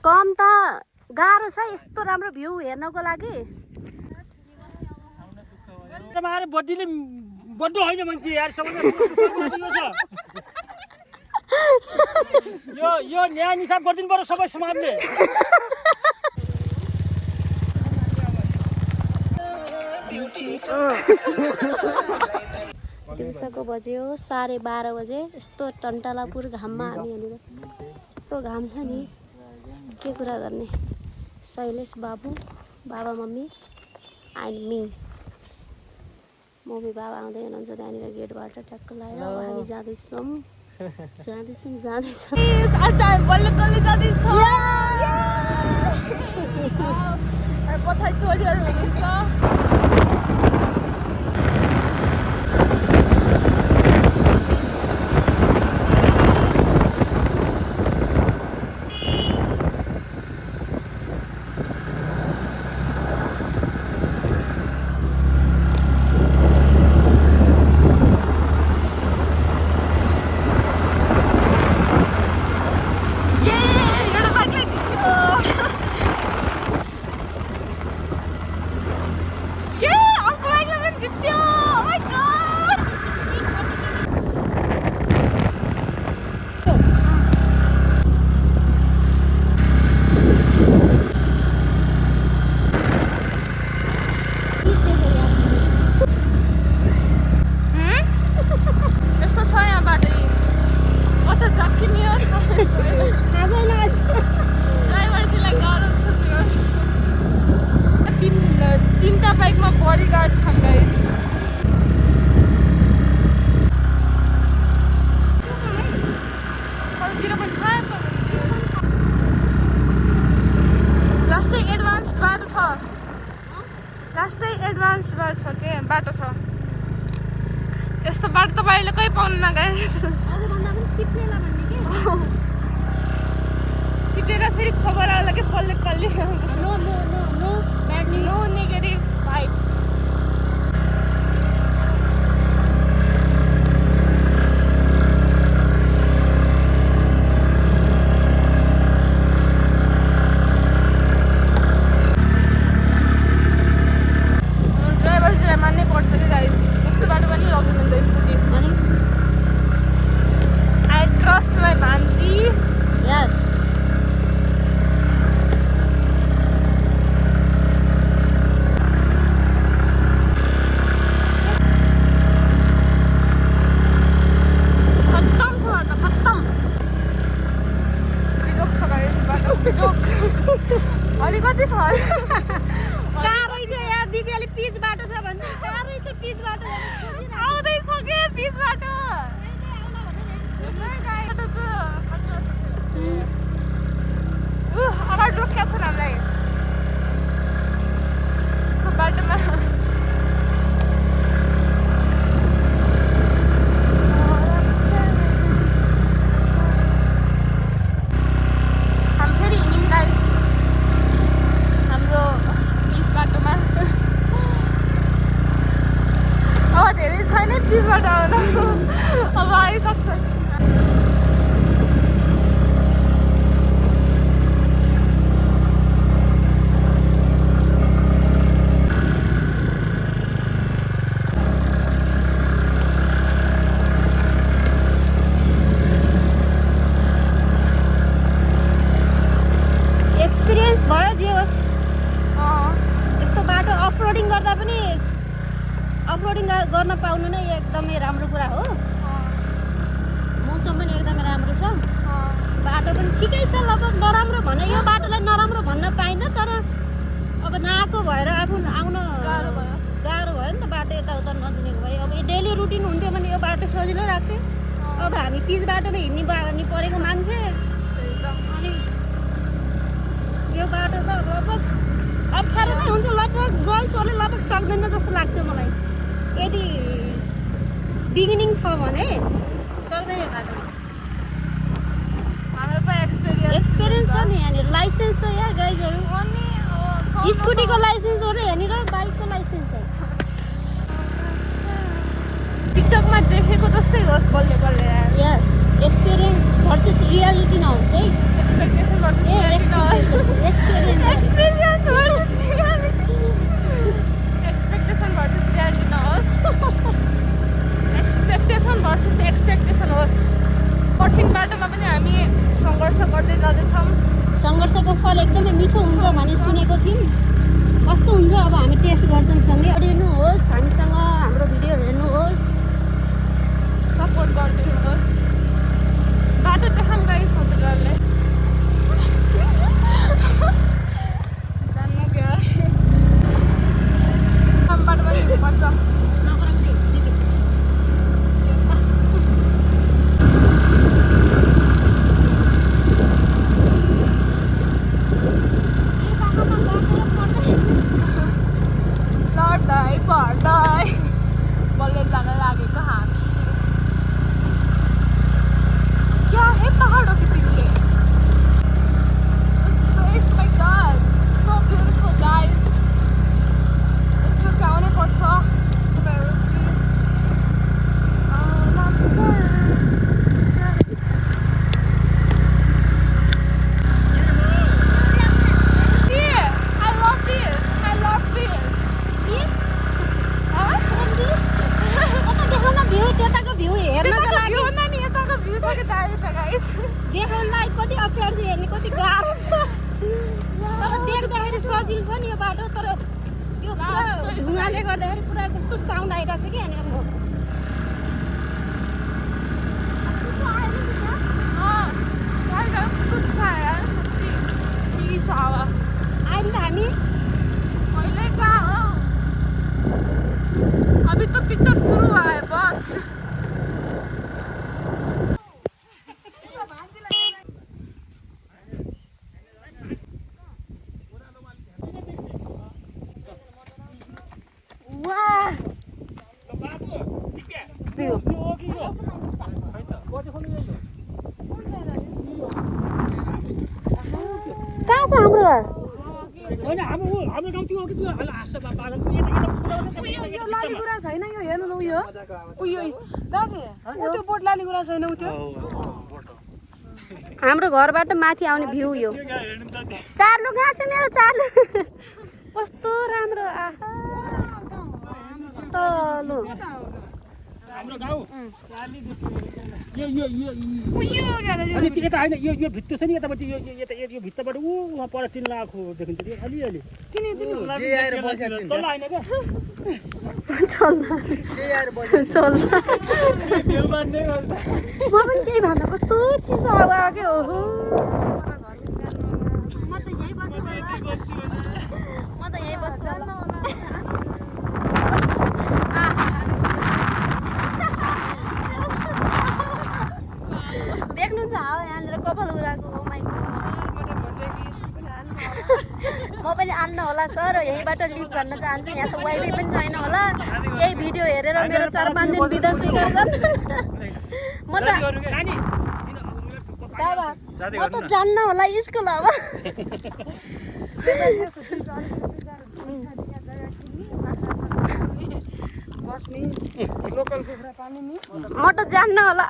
कम त गाह्रो छ यस्तो राम्रो भ्यू हेर्नको लागि। तपाईहरु बड्डीले बड्डो होइन मान्छे यार सबैले यो न्याय निसाब गर्दिनु पर्यो सबै समाजले। दिउँसोको बज्यो 12:30 बजे। यस्तो टन्टालापुर घाममा हामी यहाँनिर यस्तो घाम छ नि के कुरा गर्ने। शैलेश बाबु, बाबा मम्मी एन्ड मी। मम्मी बाबा आउँदै हुनुहुन्छ त्यहाँनिर गेटबाट टक्क लगाएर। हामी जाँदैछौँ पछाडि टोलीहरू हुनुहुन्छ। तीनटा बाइकमा बडीगार्ड छन् गाइस। लास्टै एडभान्स बाटो छ, लास्टै एडभान्स बाटो छ। यस्तो बाटो तपाईँले कहीँ पाउनु गाइस। चिपेर फेरि खबर आउला कि कसले कसले। No negative vibes. ड्राइभरलाई मान्नै पर्छ कि गाइस। यस्तो बाटो पनि लगिँदैन स्कुटी। I trust my भान्जी। यस अलिकति छ कारै छ यार। दिव्याले पिच बाटो छ भन्छ। कारै छ पिच बाटो आउँदैछ के पिच बाटो। अगाडि रोकिया छ हामीलाई यस्तो बाटोमा। अब आइसक्छ। एक्सपिरियन्स भयो जे होस्। यस्तो बाटो अफरोडिङ गर्दा पनि अफरोडिङ गर्न पाउनु नै एकदमै राम्रो कुरा हो। मौसम पनि एकदमै राम्रो छ, बाटो पनि ठिकै छ। लगभग नराम्रो भने यो बाटोलाई नराम्रो भन्न पाइनँ, तर अब नआएको भएर आफू आउन गाह्रो भयो नि त। बाटो यताउता नचिनेको भए अब डेली रुटिन हुन्थ्यो भने यो बाटो सजिलो राख्थ्यो। अब हामी पिच बाटोमा हिँड्ने परेको मान्छे, अनि यो बाटो त लगभग अप्ठ्यारो नै हुन्छ। लगभग गर्ल्सहरूले लगभग सक्दैन जस्तो लाग्छ मलाई। यदि बिगिनिङ छ भने सक्दैन यो बाटो। हाम्रो पनि एक्सपिरियन्स छ नि यहाँनिर। लाइसेन्स छ यार गाइजहरू। स्कुटीको लाइसेन्स हो र यहाँनिर बाइकको लाइसेन्स छ। टिकटकमा देखेको जस्तै होस् बल्ल बल्ल यार। यस एक्सपिरियन्स भर्सेस रियालिटी नहोस् है। एक्सपेक्टेसन भर्सेस रियालिटी नहोस्। सङ्घर्ष गर्दै जाँदैछौँ। सङ्घर्षको फल एकदमै मिठो हुन्छ भन्ने सुनेको थियौँ। कस्तो हुन्छ अब हामी टेस्ट गर्छौँ। सँगै हेर्नुहोस्, हामीसँग हाम्रो भिडियो हेर्नुहोस्, सपोर्ट गरिदिनुहोस्। बाटो देखाउँ गाइस हजुरहरूले। जान्नु क्या बाटो पनि हिँड्नुपर्छ। लड्दै पढ्दै बल्ल जान लागेको हामी। क्या है पहाड़ों के पीछे? This place, my God, so beautiful, guys. एकचोटि आउनै पर्छ तपाईँहरू। देखाउनलाई कति अप्ठ्यारो छ, हेर्ने कति गाह्रो छ। तर देख्दाखेरि सजिलो छ नि यो बाटो, तर त्यो पुरा धुवाले गर्दाखेरि पुरा कस्तो साउन्ड आइरहेको छ कि यहाँनिर। आयो नि त हामी। अहिले कहाँ हो? अभी तो पिक्चर सुरु हुआ है बस। कहाँ छ हाम्रो घर? होइन हाम्रो गाउँ त्यो हो कि त्यो हाँस्छ बाबाको यता यो लाने कुरा छैन यो हेर्नु न उयो उयो दाजु त्यो बोट लाने कुरा छैन उ त्यो हाम्रो घरबाट माथि आउने भ्यू यो। चार्लु कहाँ छ मेरो चार्लु? कस्तो राम्रो आहा तलो हाम्रो गाउँ यो यो यो अनि यता होइन यो भित्तो छ नि यतापट्टि यो यता यो भित्ताबाट वहाँ पर 3 लाख देखिन्छ त्यो अलिअलि तिनी आएर बसेको छ तल हैन के चल्ला चल्ला म पनि केही भन्दा कस्तो चिसो हावा आयो के ओहो। म त यही बस्छु देख्नुहुन्छ हावा यहाँनिर कपाल उडाएको। हो माइ गॉड म पनि आन्न होला सर, यहीबाट लिभ गर्न चाहन्छु। यहाँ त वाइफाई पनि छैन होला। यही भिडियो हेरेर मेरो 4-5 दिन बिदा स्वीकार गर्नु। म त जान्न होला स्कुल अब। बस्ने लोकल कुखुरा पाल्ने नि म त जान्न होला।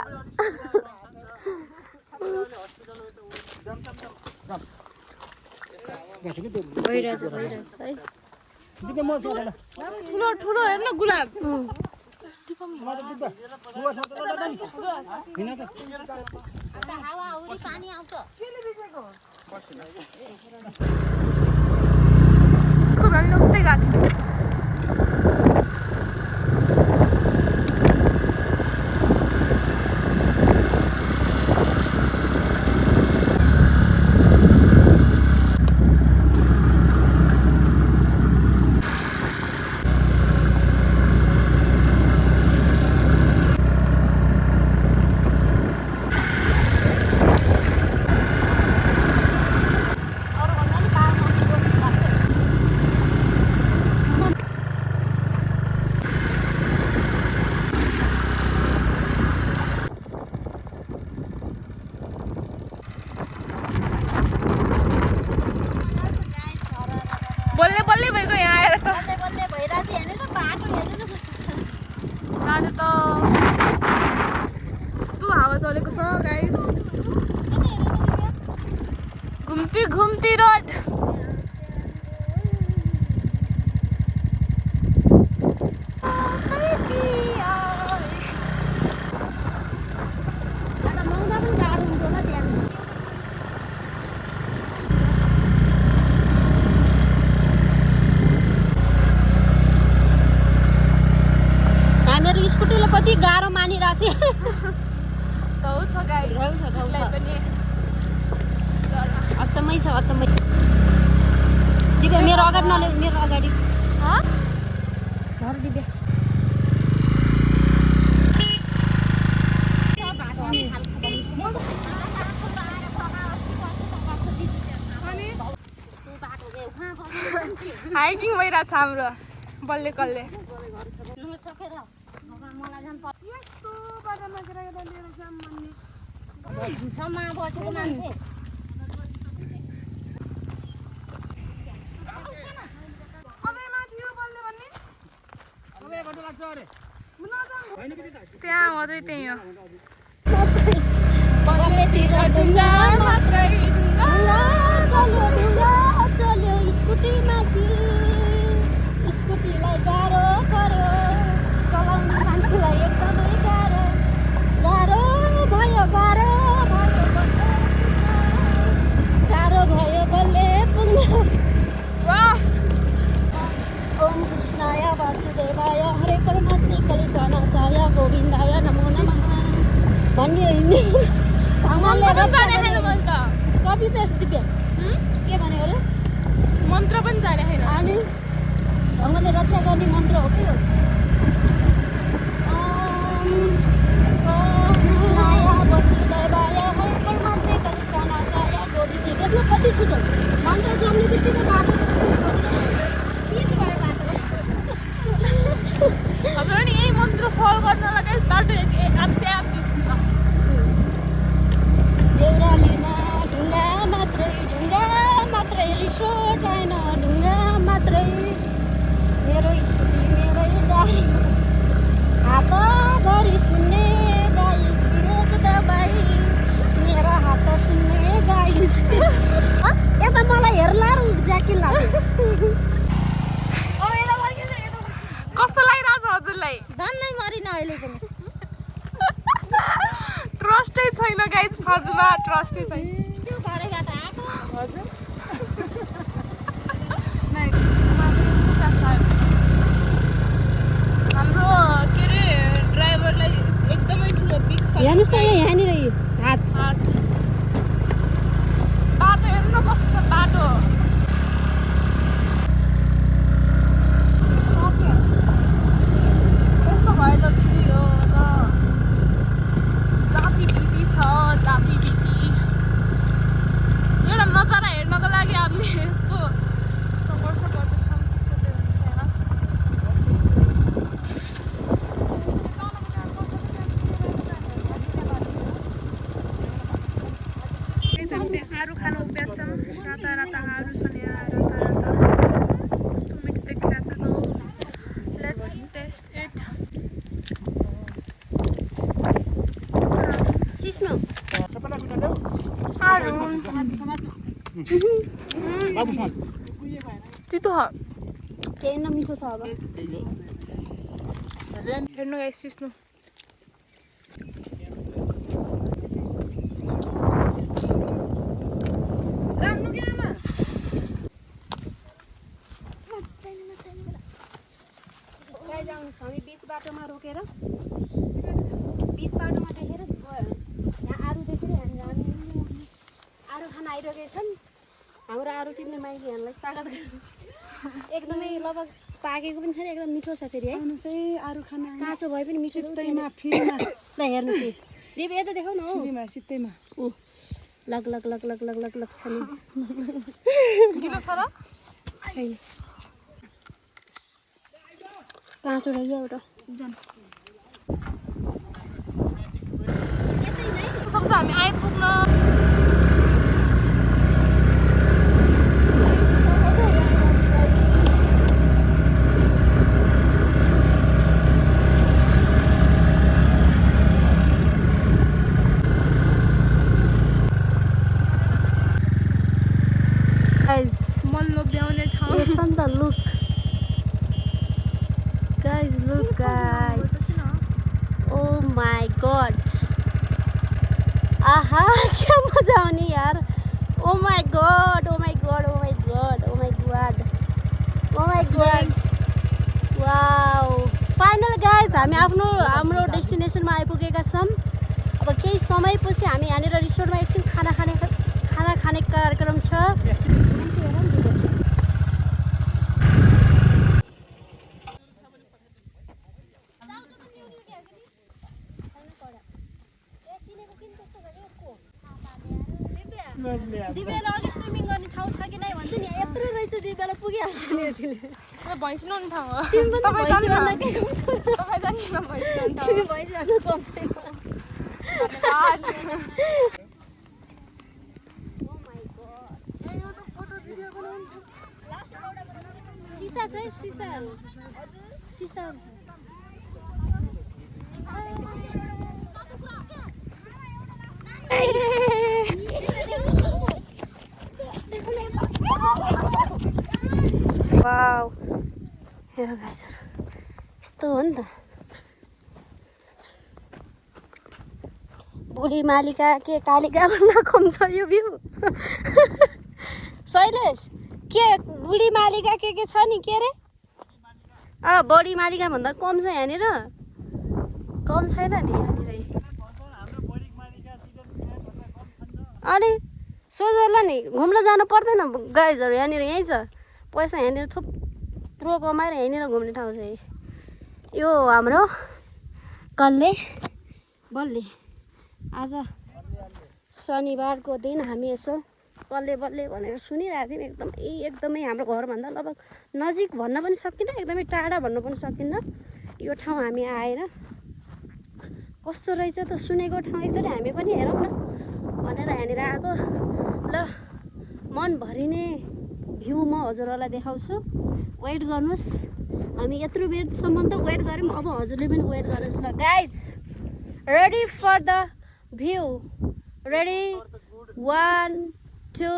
भइरहेछ है। ठुलो ठुलो हेर्न गुलाब। हावाहुरी पानी आउँछ। उतै गएको बल्ले बल्ले भएको यहाँ आएर त बल्ले बल्ले भइरहेछ। हेर्नु न बाटो, हेर्नु न कस्तो छ। बाटो त कस्तो हावा चलेको छ गाइस। घुम्ती घुम्ती रोड। कति गाह्रो मानिरहेको छु घाउ छ गाई घाउ छ, घाउ छ। पनि चरा अचम्मै छ अचम्मै दिव्या मेरो अगाडि नले मेरो अगाडि झर दिव्या हाइकिङ भइरहेको छ हाम्रो बल्ले कल्ले यस्तो बाटोमा केटाकेटा लिएर जाम भन्ने बसेको मान्छे अझै माथि यो बल्ने भन्ने त्यहाँ अझै त्यही हो बल्लेतिर ढुङ्गा मात्रै ढुङ्गा चल्यो स्कुटीमाथि स्कुटीलाई गाह्रो पर्यो चलाउने मान्छेलाई एकदमै गाह्रो भयो बल्ले पुग्न ओम कृष्णाय वासुदेवाय हरे परमात्मे कलिसनासाय गोविन्दाय नमो नमः भन्यो हिँड्ने भगवानले रक्षा गर्नु कपी पेस्ट दिप्या के भन्यो अरे मन्त्र पनि जाने छैन अनि भगवानले रक्षा गर्ने मन्त्र हो कि ओम कृष्णाय वासुदेवाय हरे परमात्मे कलिसनासाय गोविन्दाय देख्नु कति छिटो मन्त्र जम्ने बित्तिकै बाटो हजुर नि यही मन्त्र फलो गर्नलाई बाटो आफसे आफ देउरालीमा ढुङ्गा मात्रै रिसोर्ट आएन ढुङ्गा मात्रै मेरो स्कुटी मेरै गाडी हातभरि सुन्ने गाइज ब्रेक दबाई मेरो हात सुन्ने गाइज यता मलाई हेर्ला र ज्याकिन लाग्यो कस्तो लागिरहेको छ हजुरलाई धन्नै मरिन अहिले पनि ट्रस्टै छैन गाइज फर्जमा ट्रस्टै छैन त्यो घरैबाट आएको हजुर हाम्रो के अरे ड्राइभरलाई एकदमै ठुलो बिग हेर्नुहोस् त यहाँनिर हात बाटो हेर्नु कस्तो छ बाटो यस्तो भए त ठुलै हो तर जाति विधि छ जाति विधि एउटा नजारा हेर्नको लागि हामीले यस्तो सङ्घर्ष गर्दैछौँ त्यसो त हुन्छ आरू खानु उभ्याछौँ राता राता आरू छ नि राता मिठो देखिरहेको छ लेट्स टेस्ट इट सिस्नो आरू बाबुसँग चितो ह केही नमिठो छ अब हेर्नु गाइस सिस्नु राम्रो के आमा गाइज आउनुहोस् हामी बिच बाटोमा रोकेर बिच बाटोमा देखेर गयो यहाँ आरू देखेर हामी आरू खान आइरहेको छन् हाम्रो आरू टिप्ने माइली हामीलाई स्वागत गर्नु एकदमै लगभग पाकेको पनि छैन एकदम मिठो छ फेरि है आउनुहोस् है आरू खाना काँचो भए पनि मिठो सित्तैमा फ्रीमा ल हेर्नुहोस् है देवी यता देखाउ न हौ फ्रीमा सित्तैमा ऊ लग लग लग लग लग लग लग छ नि गिलो छ र छैन काँचो रहेछ एउटा सक्छ हामी आइपुग्न मन लोभ्याउने ठाउँ यो छ नि त look guys look guys oh my God आहा क्या मजा आउने यार oh my God oh my God oh my God oh my God oh my God wow final guys हामी हाम्रो डेस्टिनेसनमा आइपुगेका छौँ। अब केही समयपछि हामी यहाँनिर रिसोर्टमा एकछिन खाना खाने कार्यक्रम छ। दिव्यालाई अघि स्विमिङ गर्ने ठाउँ छ कि नै भन्छु नि, यत्रो रहेछ दिव्यालाई पुगिहाल्छ नि यतिले। भैँसी नुहाउने ठाउँ हो। तिमी पनि तपाईँ भैँसी जानु न। भन्दा केही हुन्छ। तपाईँ जानु न भैँसी नुहाउने ठाउँ। तिमी भैँसी भन्दा कम छैन। धन्यवाद। सिसा छ है, सिसाहरू सिसाहरू वाउ, हेर गाइस यस्तो हो नि त। बुढी मालिका के कालिका भन्दा कम छ यो भ्यू। शैलेश के बुढी मालिका के छ नि, के अरे बढी मालिका भन्दा कम छ यहाँनिर, कम छैन नि यहाँनिर। अनि सोझला नि घुम्न जानु पर्दैन गाइजहरू, यहाँनिर यहीँ छ। पैसा यहाँनिर थुप्रो कमाएर यहाँनिर घुम्ने ठाउँ छ। यो हाम्रो बल्ले आज शनिबारको दिन हामी यसो बल्ले भनेर सुनिरहेको थियौँ। एकदमै हाम्रो घरभन्दा लगभग नजिक भन्न पनि सकिन्न, एकदमै टाढा भन्नु पनि सकिन्न यो ठाउँ हामी आएर। कस्तो रहेछ त सुनेको ठाउँ, एकचोटि हामी पनि हेरौँ न भनेर यहाँनिर आएको। ल मनभरि नै भ्यू म हजुरहरूलाई देखाउँछु, वेट गर्नुहोस्। हामी यत्रो बेरसम्म त वेट गऱ्यौँ, अब हजुरले पनि वेट गर्नुहोस् ल guys. Ready for the view, ready 1 2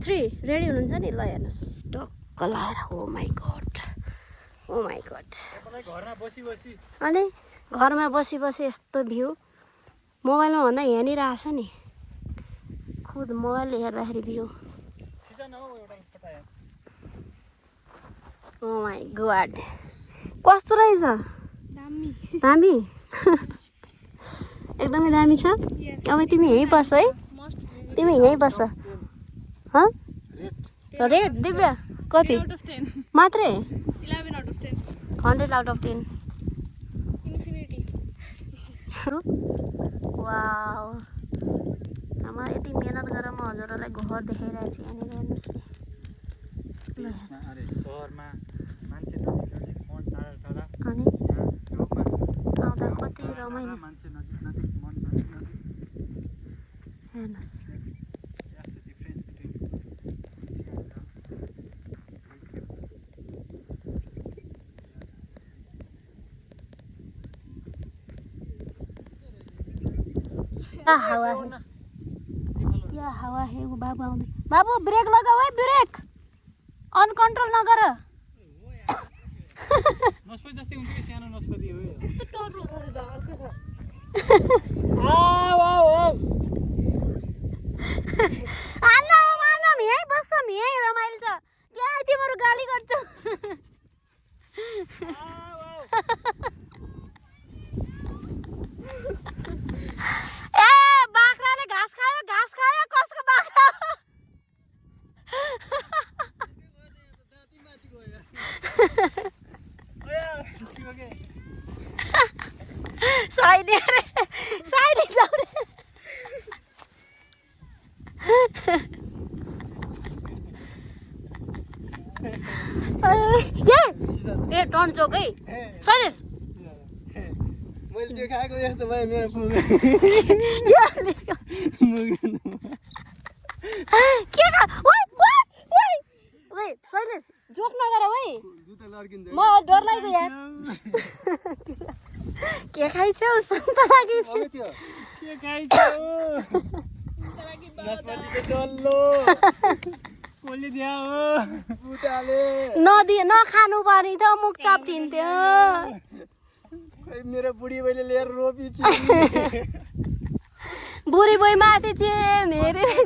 3 ready हुनुहुन्छ नि? ल हेर्नुहोस् टक्क लाएर। Oh my God, oh my God. अनि घरमा बसी यस्तो भ्यू मोबाइलमा भन्दा यहाँनिर आछ नि, खुद मोबाइलले हेर्दाखेरि भ्यू। ओ माई गड कस्तो रहेछ? दामी एकदमै दामी छ। अब तिमी यहीँ बस है, तिमी यहीँ बस। रेट दिव्या कति मात्रै? 100 आउट अफ 10। वाउ, आमा यति मेहनत गरेर म हजुरहरूलाई घर देखाइरहेको छु। यहाँनिर हेर्नुहोस् अनि आउँदा कति रमाइलो हेर्नुहोस्। क्या हावा है वो बाबू आउँदै। बाबू ब्रेक लगाऊ है, ब्रेक अनकन्ट्रोल नगर। यहीँ बस्छौँ, यहीँ रमाइलो छ। त्यहाँ तिमीहरू गाली गर्छौ। ए बाख्राले घाँस खायो कसको बाख्रा? साइली लाउने। ए टर्न चोक है शैलेश। मैले त्यो खाएको यस्तो भयो मेरो फुल। के खा? ओइ शैलेश जोक नगर है, म डर लाग्यो यार। के खाइछौ? सुन्तला कि नखानु पर्ने त मुख चाप्टिन्थ्यो। मेरो बुढी बहिनीले लिएर रोपी बुढी बोइ माथि चाहिँ हेरेर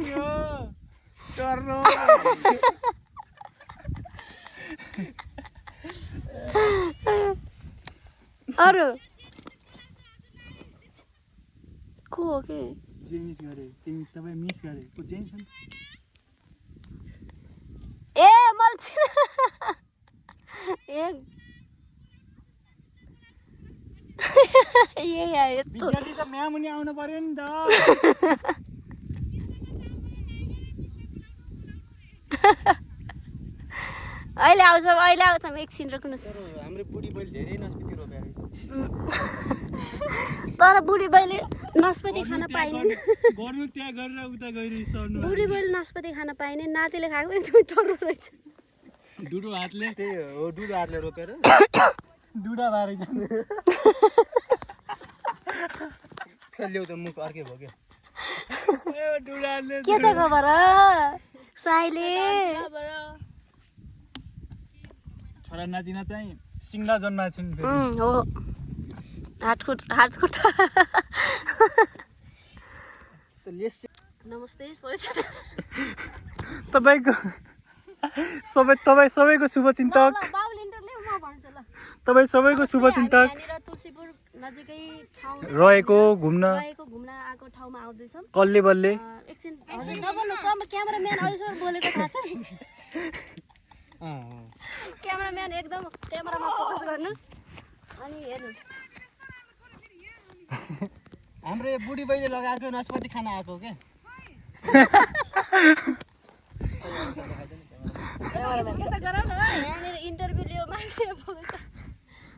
अरू को हो के जे मिस गरे तिमी तपाईँ मिस गरे को जेन्स हो नि ए मल्छि एक ए या यस्तो विद्यार्थी त म्याम पनि आउनु पर्यो नि त अहिले आउँछौँ एकछिन रोक्नुहोस् हाम्रो बुढी बहिनी धेरै नस्पिति रोपेर तर बुढी बहिनी नास्पाती खान पाइनेन गर्नु त्यहाँ गरेर उता गइरहि सर्नु बुढी बहिनी नास्पाती खान पाइने नातिले खाएको एकदमै टर्रो रहेछ डुडो हातले त्यही हो दुध हातले रोपेर डुडा बारे जाने ल्याउ त मुख अर्कै भयो क्या डुडाले के छ खबर साइले छोरा नातिना चाहिँ सिङ्गला जन्मा छिन् फेरि हो हातखुट्टा त लेस नमस्ते तपाईँको सबैको शुभचिन्तक तपाईँ सबैको शुभचिन्तक तुलसीपुर नजिकै ठाउँ रहेको घुम्न आएको ठाउँमा आउँदैछौँ कल्ले बल्ले एकछिन हजुर नबोल्नु क्यामेराम्यान अहिलेसम्म बोलेको थाहा छ क्यामेराम्यान एकदम क्यामेरामा फोकस गर्नुहोस् अनि हेर्नुहोस् हाम्रो यो बुढी बहिनी लगाएको नास्पाती खान आएको क्या गरौँ न यहाँनिर इन्टरभ्यू लियो मान्छे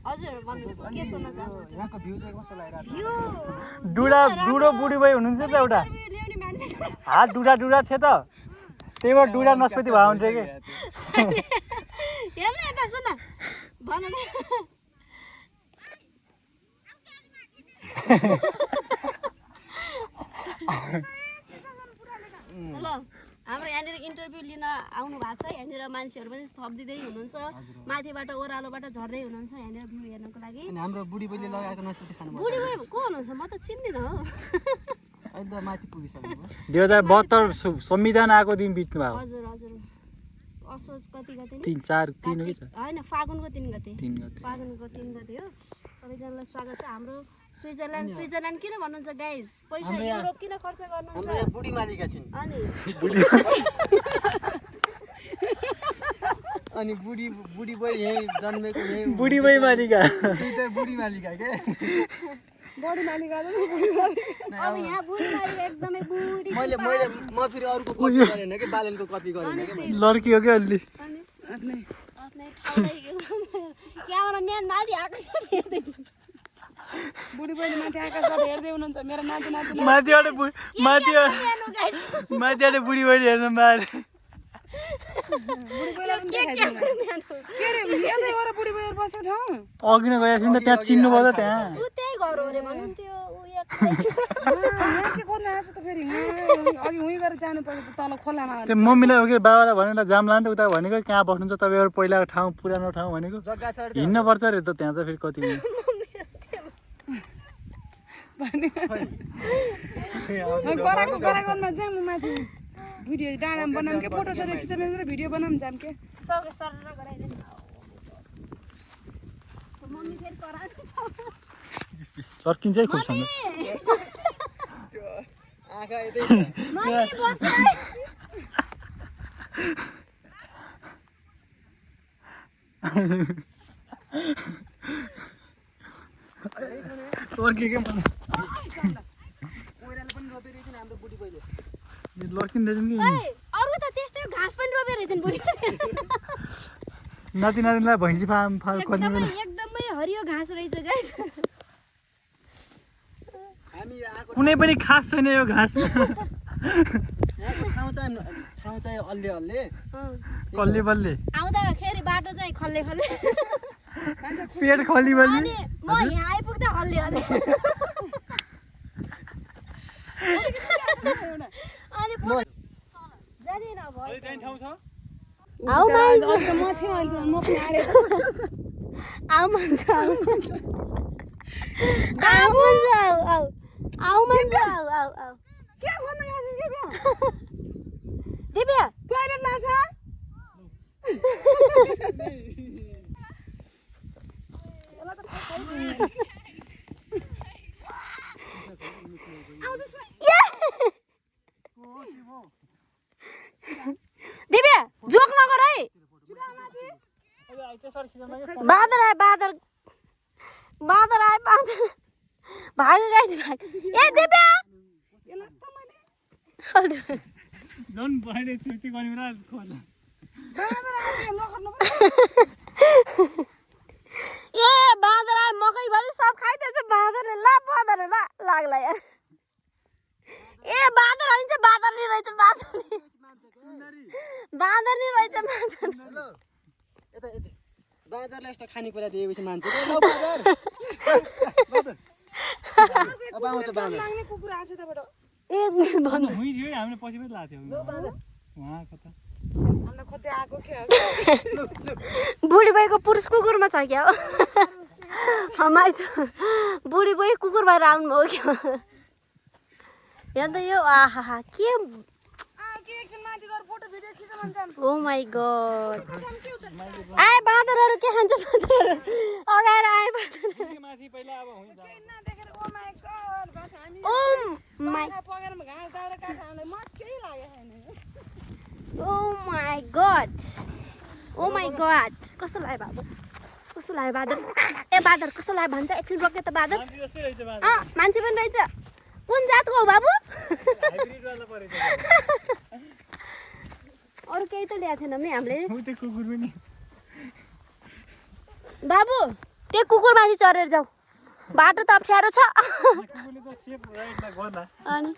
हजुर भन्नुहोस् के सोध्न चाहनुहुन्छ यहाँको भ्यू चाहिँ कस्तो लागिरहेको यो डुडो बुढी भाइ हुनुहुन्छ त एउटा ल्याउने मान्छे हात डुडा थियो त त्यही भएर डुडा नस्पति भए हुन्छ कि हेर्नु यता सुन भन ल हाम्रो यहाँनिर इन्टरभ्यू लिन आउनु भएको छ यहाँनिर मान्छेहरू पनि थपिदिँदै हुनुहुन्छ माथिबाट ओह्रालोबाट झर्दै हुनुहुन्छ यहाँनिर भ्यू हेर्नको लागि अनि हाम्रो बुढी बहिनीले लगाएको नास्पाती खानु बुढी भाइ को हुनुहुन्छ म त चिन्दिनँ हो अहिले त माथि पुगिसक्नु 2072 संविधान आएको दिन बित्नु भयो हजुर हजुर असोज कति गते 3 हो कि होइन फागुनको 3 गते 3 गते फागुनको 3 गते हो सबैजनालाई स्वागत छ हाम्रो स्विजरल्यान्ड किन भन्नुहुन्छ गाइस पैसा युरोप किन खर्च गर्नुहुन्छ हाम्रो यहाँ बुढी मालिका छिन् अनि बुढी बहिनी यही जन्मेको यही बुढी भाइ मालिका बुढी मालिका के बडी मालिका अब यहाँ बुढी मालिका एकदमै बुढी म फेरि अरूको कपी गरेन कि बालनको कपी गरेन कि लड्की हो क्या अलि आफ्नै ठाउँलाई क्यामेराम्यान माथि आकाशबाट हेर्दै बुढी बहिनी माथि आकाशबाट हेर्दै हुनुहुन्छ मेरो नाति माथिबाट बुढी भाइ हेर्नु मारे अघि नै गएपछि त त्यहाँ चिन्नु भयो त त्यहाँ त्यही घर हो रे भन्नुहुन्थ्यो त्यो मम्मीलाई हो कि बाबालाई भनेर जाम लानु त उता भनेको कहाँ बस्नुहुन्छ तपाईँहरू पहिलाको ठाउँ पुरानो ठाउँ भनेको जग्गा छ हिँड्नुपर्छ अरे त त्यहाँ त फेरि कति भिडियो डाँडा बनाऊँ के फोटो सोटो खिचेर भिडियो बनाऊँ जाम के सर गराइदिनु मम्मी फेरि कराएको छ लड्किन्छ है खुबसँग आँखा यतै मम्मी बस लड्किएकै मन ओइराले पनि रोपेर एकछिन हाम्रो बुढी बहिनी लड्किँदै छन् कि अरू त त्यस्तै घाँस पनि रोपेर रहेछन् बुढी नातिनातिनीलाई भैँसी फार्म खोल्ने बेला एकदमै हरियो घाँस रहेछ गाइस हामी आएको कुनै पनि खास छैन यो घाँसमा ठाउँ चाहिँ अल्ले कल्ले बल्ले आउँदाखेरि बाटो चाहिँ खल्ले पेट खल्ली बल्ली अनि म यहाँ आइपुग्दा हल्ले अनि जाने नभयो ठाउँ छ आऊ मान्छे म थिएँ अहिले म पनि आएर आऊ मान्छे आऊ मान्छे आऊ मान्छे आऊ के गर्न गएछस् के त्यहाँ दिव्या टोइलेट लाछ दिव्या जोक नगर है बादल आयो बादल बादल आयो बादल भाग्यो गाइस भाग ए दिव्या झन् बढे छुट्टी गर्ने र खोला ए बाँदर आयो मकैभरि सब खाइदिएछ बाँदरले ला बाँदर ला लाग्ला यार ए बाँदर होइन बाँदर नि रहेछ बाँदर नि रहेछ हेलो यता यता बाँदरले यस्तो खानेकुरा दिएपछि मान्छे ल बाँदर बाँदर अब आउँछ बाँदर लाग्ने कुकुर आछ त्यबाट ए भन्नु हुइ थियो हामीले पछि पनि लाग्थ्यो उहाँ कता हामीलाई खोज्दै आएको के बुढी बोईको पुरुष कुकुरमा छ क्या हमाइ बुढी बोई कुकुर भएर आउनु हो क्या यहाँ त यो आहा के एकछिन माथि गएर फोटो भिडियो खिच भन्छन् ओ माई गॉड आए बाँदरहरू के खान्छ बाँदरहरू अगाएर आए बाँदरहरू माथि पहिला अब हुन्छ नदेखेर ओ माई गॉड बस हामी ओ माई पगरमा घाँस दाउरा काट्छ हामीलाई मक्कै लाग्यो छैन oh my God oh my God कस्तो लाग्यो बाबु कस्तो लाग्यो बादर ए बादर कस्तो लाग्यो भन्छ एकछिन रोक्यो त बादर मान्छे पनि रहेछ कुन जातको हो बाबु अरू केही त ल्याएको छैन नि हामीले कुकुर पनि बाबु त्यो कुकुरमाथि चढेर जाऊ बाटो त अप्ठ्यारो छ कुकुरले त सेफ राइटमा गर्ला अनि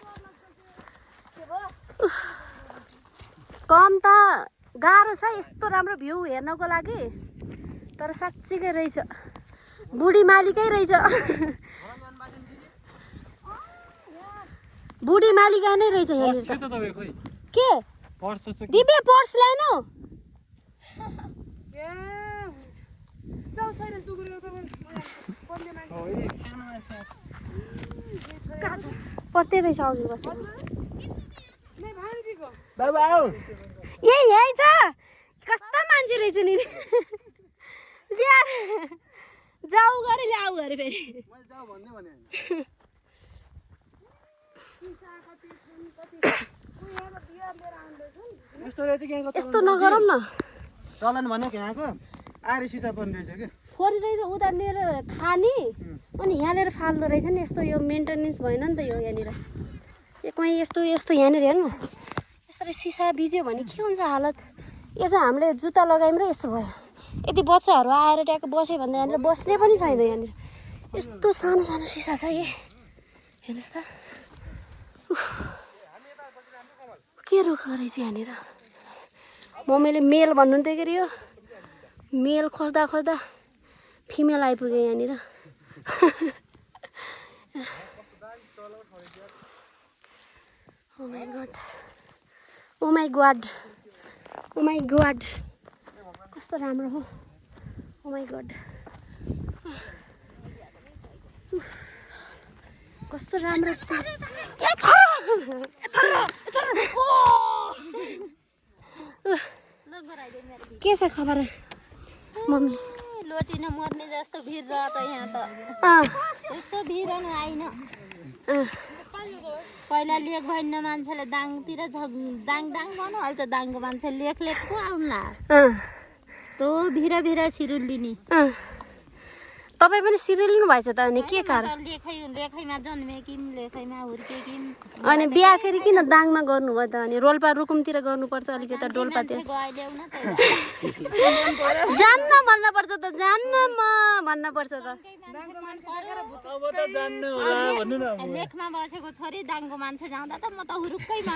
कम त गाह्रो छ यस्तो राम्रो भ्यू हेर्नको लागि तर साँच्चीकै रहेछ बुढी मालिकै रहेछ बुढी मालिका नै रहेछ यहाँनिर त के दिव्या पर्स ल्याएनौ ए जाऊ सैलेश दुगुर पढ्ने मान्छे पढ्दै रहेछ अघि बसेर नै भान्जीको बाबु आऊ यही छ कस्तो मान्छे रहेछ नि ल्याएर जाऊ गरे ल्याऊ गरे फेरि मैले जाऊ भन्ने भने यस्तो रहेछ कि यहाँको यस्तो नगरौँ न चलन भनेको यहाँको आएर सिसा पर्ने रहेछ कि फोरी रहेछ उता लिएर खाने अनि यहाँ लिएर फाल्दो रहेछ नि यस्तो यो मेन्टेनेन्स भएन नि त यो यहाँनिर यो कहीँ यस्तो यस्तो यहाँनिर हेर्नु यसरी सिसा बिज्यो भने के हुन्छ हालत यो चाहिँ हामीले जुत्ता लगायौँ र यस्तो भयो यदि बच्चाहरू आएर ट्याक्क बस्यो भने यहाँनिर बस्ने पनि छैन यहाँनिर यस्तो सानो सानो सिसा छ ए हेर्नुहोस् त के रोक्दो रहेछ यहाँनिर मम्मीले मेल भन्नुहुन्थ्यो के अरे यो मेल खोज्दा खोज्दा फिमेल आइपुग्यो यहाँनिर oh my God oh my God oh my God कस्तो राम्रो हो ओ माई गॉड कस्तो राम्रो के छ खबर मम्मी लोटी नमर्ने जस्तो भिड रह त यहाँ त त्यस्तो भिड आइन पहिला लेख भएन मान्छेले दाङतिर दाङ दाङ गर्नु अहिले त दाङको मान्छे लेख पो आउला यस्तो भिड सिरुल्लिनी तपाईँ पनि सिरियल लिनु भएछ त अनि के कारण लेखैमा जन्मेकी लेखैमा हुर्केकी अनि बिहा फेरि किन दाङमा गर्नुभयो त अनि रोल्पा रुकुमतिर गर्नुपर्छ अलिकति डोल्पातिर जान्न भन्न पर्छ त जान्न म भन्न पर्छ त लेखमा बसेको छोरी दाङको मान्छे जाँदा त म त हुरुक्कैमा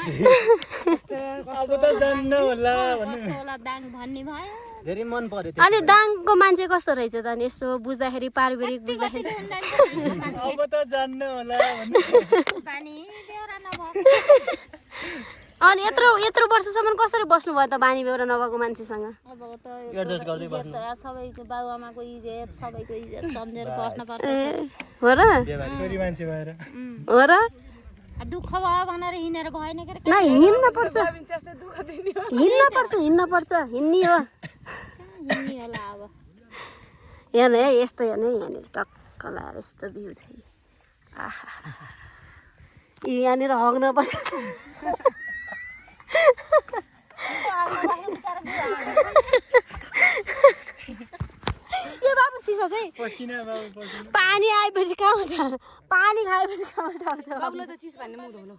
दाङ भन्ने भयो धेरै मन पर्यो अनि दाङको मान्छे कस्तो रहेछ त अनि यसो बुझ्दाखेरि पारिवारिक बुझ्दाखेरि अब त जान्न होला पानी बेहोरा नभएको अनि यत्रो वर्षसम्म कसरी बस्नुभयो त बानी बेहोरा नभएको मान्छेसँग अब त एडजस्ट गर्दै बस्नु सबैको बाबुआमाको इज्जत सबैको इज्जत सम्झेर बस्न पर्छ ए हो र छोरी मान्छे भएर हो र दुःख भयो भनेर हिँडेर भएन के न हिँड्न पर्छ त्यस्तै दुःख दिने हो हिँड्न पर्छ हिँड्ने हो हिँड्ने होला अब हेर्नु है यस्तो हेर्नु है यहाँनिर टक्क लगाएर यस्तो भ्यू छ आहा यहाँनिर हग्न बसेको पानी आएपछि कहाँबाट पानी खाएपछि कहाँबाट आउँछ बाबुलाई त चिज भन्ने मुख धुनु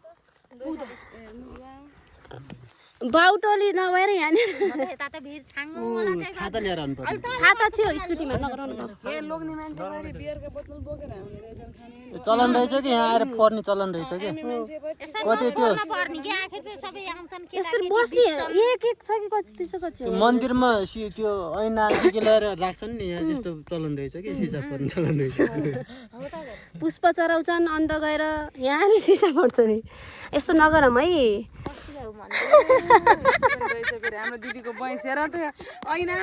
बाउटोली नभएर यहाँनिर यता त भिड छाङ्गो होला त्यहाँ छाता लिएर आउनु पर्यो छाता थियो स्कुटीमा नगराउनु भयो ए लोग्ने मान्छे गरी बियरको बोतल बोकेर आउने रहेछ खाने चलन रहेछ कि यहाँ आएर पर्ने चलन रहेछ कि कति त्यो पर्ने कि आखिर त्यो सबै आउँछन् यस्तरी बस्ने एक छ कि कति त्यसो कति मन्दिरमा त्यो ऐनादेखि लिएर राख्छन् नि यहाँ त्यस्तो चलन रहेछ कि सिसा पर्ने चलन रहेछ पुष्प चराउँछन् अन्त गएर यहाँ सिसा पर्छ नि यस्तो नगरौँ है रहेछ फेरि हाम्रो दिदीको भैँस हेर त ऐना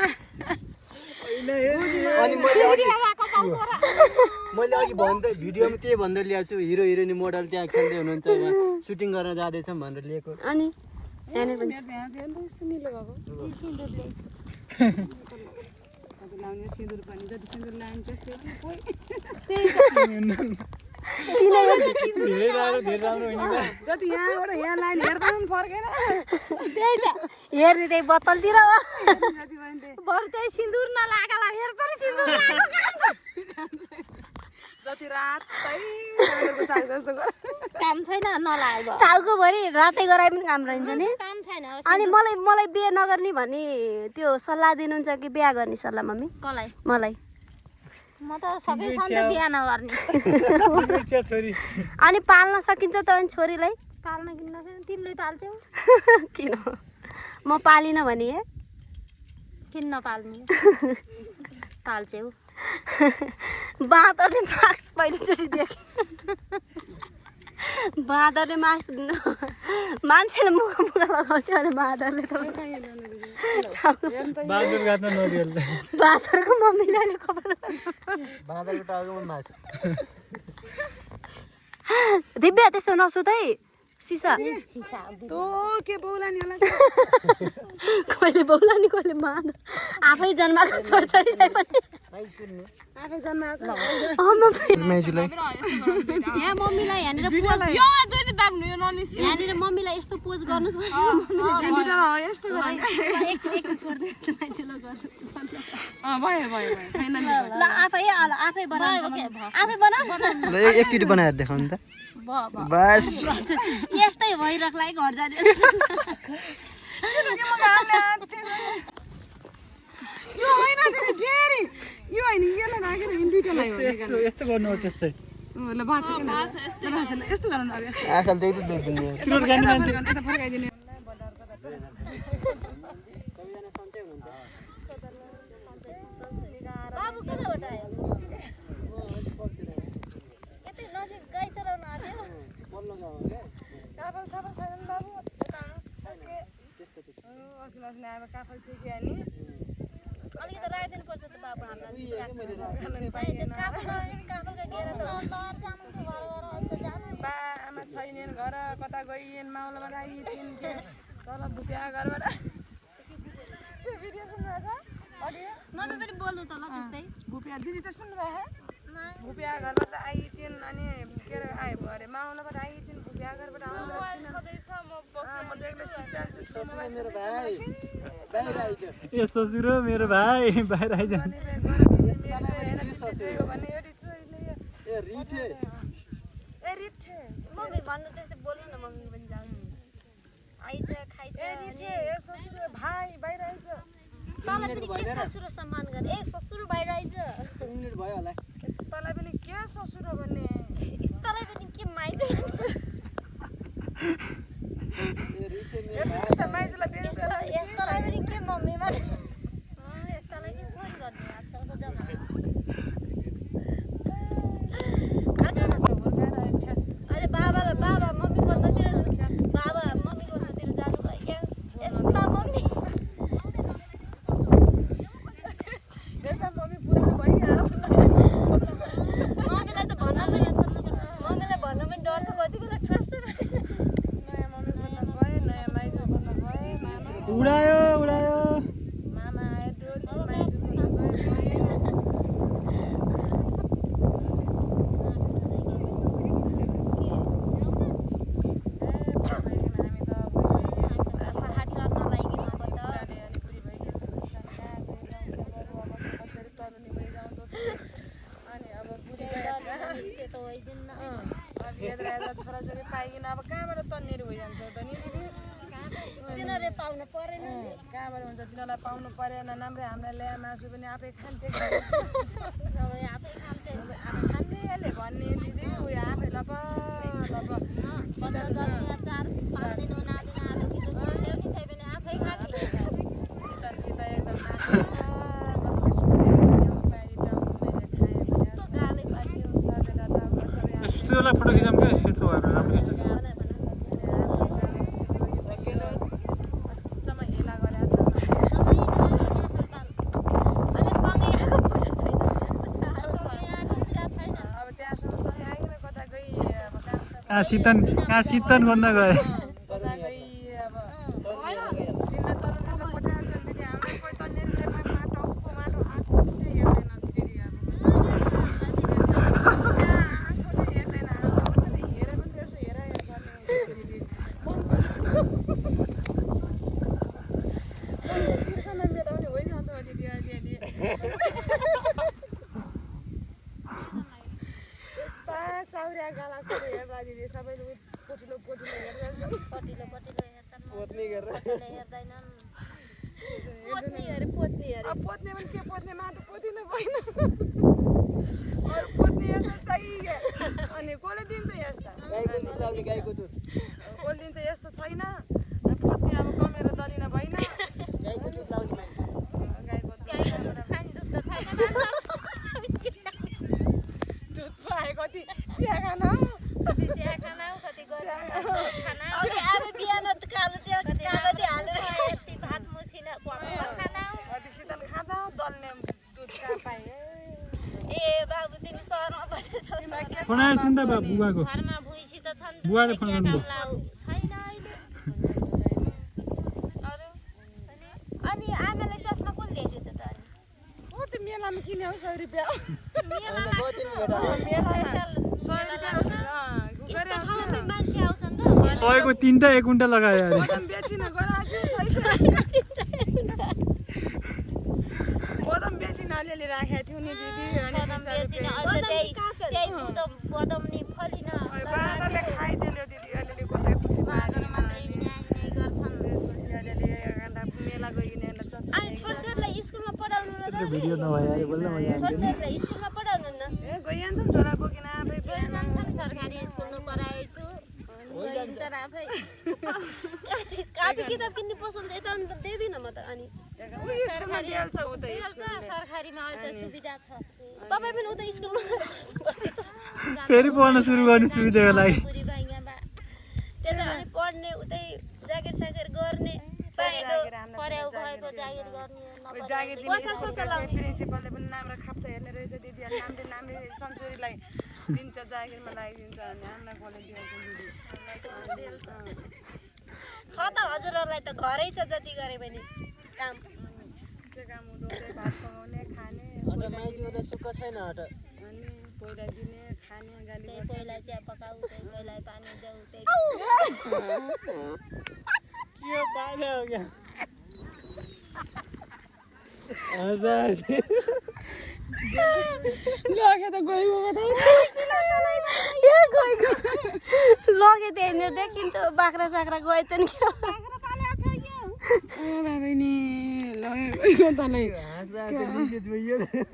अनि मैले अघि भन्दै भिडियोमा त्यही भन्दै ल्याएको छु हिरो हिरोइनी मोडल त्यहाँ खेल्दै हुनुहुन्छ यहाँ सुटिङ गर्न जाँदैछौँ भनेर लिएको अनि यहाँनिर पनि यहाँ थियो नि त यस्तो निलो भएको लाउने सिन्दुर पनि जति सिन्दुर लाइन त्यस्तै कोही जति यहाँबाट यहाँ लाइन हेर्दा पनि फर्केन त्यही त हेर्ने त्यही बोतलतिर हो जति भयो नि त्यही बरु त्यही सिन्दुर नलागेला हेर्छ नि सिन्दुर लागेको जति रातै साँझको चाल जस्तो काम छैन नलाग्यो टाउकोभरि रातै गराए पनि काम रहन्छ नि काम छैन अनि मलाई बिहे नगर्ने भन्ने त्यो सल्लाह दिनुहुन्छ कि बिहा गर्ने सल्लाह मम्मी कसलाई मलाई म त सबै सन्चै बिहा नगर्ने अनि पाल्न सकिन्छ त अनि छोरीलाई पाल्न किन्न तिमीले पाल्छौ किन म पालिनँ भने किन नपाल्ने पाल्छौ बाँदरले मास्क पहिलोचोटि देखेँ बाँदरले मास्क मान्छेले मुख लगाउँथ्यो अरे बाँदरले त बाँदरको मम्मीले अहिले कपाल बाँदरको टाउकोमा मास्क दिव्या त्यस्तो नसुत है सिसा तँ के बौला नि होला कहिले बौला नि कहिले बाँदर आफै जन्माएको छोरछोरीलाई पनि आफै जन्माएको यहाँ मम्मीलाई यहाँनिर पोज यहाँनिर मम्मीलाई यस्तो पोज गर्नुहोस् यस्तो ल आफै बनाउनु आफै बनाऊ ल एकचोटि बनाएर देखाउनु त बस यस्तै भइरहला है घर जाने यो होइन फेरि यो होइन यसलाई राखेर दुईटा यस्तो गर्नु हो त्यस्तै ल बाँच्छ यस्तो गर्नु अब आँखाले त्यही त देख्दिनु सिरोट खाने मान्छे यता फर्काइदिने बाबु कताबाट आयो यतै नजिक गाई चराउन आयो काफल साफल छैन बाबु अस्ति आएर काफल फेरि अनि अलिकति राखिदिनु पर्छ त बाबु हामीलाई काफलका घेरा त बा आमा छैनन् घर कता गइन् माउलामा आइन् तल भुपिया घरबाट त्यो भिडियो सुन्नुभएको छ अडियो मम्मी पनि बोल्नु त ल त्यस्तै भुपिया दिदी त सुन्नुभएको भुपिया घरबाट आइथिन् अनि के अरे आयो अरे माउलाबाट आइथिन् भुपिया घरबाट आउनु मेरो भाइ बाहिर आइज ए ससुरो मेरो भाइ बाहिर आइज भने एउटी छोरीले ए रिठे ए रिठे मम्मी भन्नु त्यस्तै बोल्नु न मम्मी पनि जाओस् आइज खाइज ए रिठे ए ससुरो भाइ बाहिर आइज तँलाई पनि के ससुरो सम्मान गर्ने ए ससुरो बाहिर आइज मिनेट भयो होला तँलाई पनि के ससुरो भन्ने तँलाई पनि के माइज त माइजलाई बेच्छ यस्तोलाई पनि के मम्मी भने यस्तोलाई के छोरी गर्ने आजकलको जमाना अहिले बाबा मम्मी भन्दातिर बाबा मम्मी भन्दातिर जानु भयो क्या यस्ता मम्मी मम्मीलाई त भन्न पनि डर छ कति बेला ट्रस्ट उडायो मामा आयो डोली माइजू बोल्न गयो पहाड चढ्न लागि अब त पाउनु परेन नि। कहाँबाट हुन्छ तिनीहरूलाई पाउनु परेन नाम्रे हामीलाई ल्याए मासु पनि आफै खान्थे सबै आफै खान्थे। आफै खान्थेले भन्ने दिदी उयो आफै लप सन्त जन्मिया 4-5 दिन उनादिन आलु किलो छोड्यो नि त्यही पनि आफै खाथे। सित एकदम कस्तो गाली पारियो सबैले त सबै स्टुडियोलाई फोटो खिचौँ क्या सेतो भएर राम्रो खिच्छ सबै हेला गरेको छ अहिले सँगै आएको फोटो छैन। अब त्यहाँसम्म सँगै आइकन कता गई अब कहाँ शीतन भन्दा गए कता गई अब तिमीलाई तरुणले पठाइहाल्छन् दिदी हाम्रो कोही तन्नेरीले माटो आएको चाहिँ हेर्दैन दिदी अब हेर्दैन हेरे पनि त्यसो हेर गर्ने दिदी मेटाउने होइन त दिदी अलिअलि यस्ता चाउरिया गाला हेर्दा दिदी सबैले पोटिलो हेर्दा पटिलो हेर्छन् पोत्नी गरेर हेर्दैनन्। पोत्नी अरे पोत्नी अरे अब पोत्ने पनि के पोत्ने माटो पोतिनु भएन अरू पोत्ने यस्तो चाहियो अनि कसले दिन्छ यस्ता गाईको दुध लाउने गाईको दुध कसले दिन्छ यस्तो छैन पोत्ने अब कमेर दलिन भएन गाईको दुध लाउने मान्छे गाईको खाने दुध त छैन। दुध पाए कति चिया खान हो चिया खाना हो कति गर्नु खाना अब बिहान कालो चिया कागती हालेर यति भात मुछिन खाना हो। कति शीतल खाँदा दल्ने दुध कहाँ पाएँ ए बाबु तिमी सहरमा बसेछौ फोन सुन्दा बुबाको घरमा भुइँसी त छन् बुवाले फोन गर्नुभयो छैन अहिले अरू अनि आमालाई चस्मा कुन ल्याइदिएछ त अनि हो त्यो मेलामा किन्यो 100 रुपियाँ मेलामा कति बेटा मेलामा 100 रुपियाँ यस्तो ठाउँमा मान्छे आउँछन् र 100 को 3टा 1 गुन्टा लगायो अरे बदम बेचिन गराएको बदम बेचिन अलिअलि राखेको थियो नि दिदी अनि बदम बेचिन अहिले त्यही बदम नि फलिन बाँदरले खाइदियो दिदी अलिअलि कतै पुग्यो बाँदर मात्रै हिँडाइ गर्छन्। त्यसपछि अलिअलि मेला गइकन अनि छोरछोरीलाई स्कुलमा पढाउनु न त भिडियो नभए अरे बोल्न मजा आउँदैन छोरछोरीलाई स्कुलमा पढाउनु न ए गइहाल्छन् छोरा बोकिन आफै जान्छन् सरकारी स्कुलमा पढाएछु गइन्छन् आफै कापी किताब किन्ने पसन्द यता दिँदिन म त अनि स्कुलमा दिइहाल्छ ऊ त सरकारीमा अहिले त सुविधा छ। तपाईँ पनि उता स्कुलमा फेरि पढ्न सुरु गर्ने सुविधाको लागि त्यता अनि पढ्ने उतै जागिर सागिर गर्ने पाइलो पर्याउ भएको जागिर गर्ने जागिर प्रिन्सिपलले पनि नाम खाप्छ हेर्ने रहेछ दिदी नामले सन्चुरीलाई दिन्छ जागिरमा लगाइदिन्छ अनि हामीलाई कसले दिन्छ दिदी छ त हजुरहरूलाई त घरै छ जति गरे पनि काम त्यो काम हुँदो भात पकाउने खाने अट माइजो त सुक्क छैन अट अनि पहिला दिने खाने गाली त्यही पहिला चिया पकाऊ त्यही पहिला पानी देऊ त्यही के पाले हो क्या हजुर लगे त गइगयो लगे त हेर्ने देखिन्छ बाख्रा साख्रा गएछन् क्या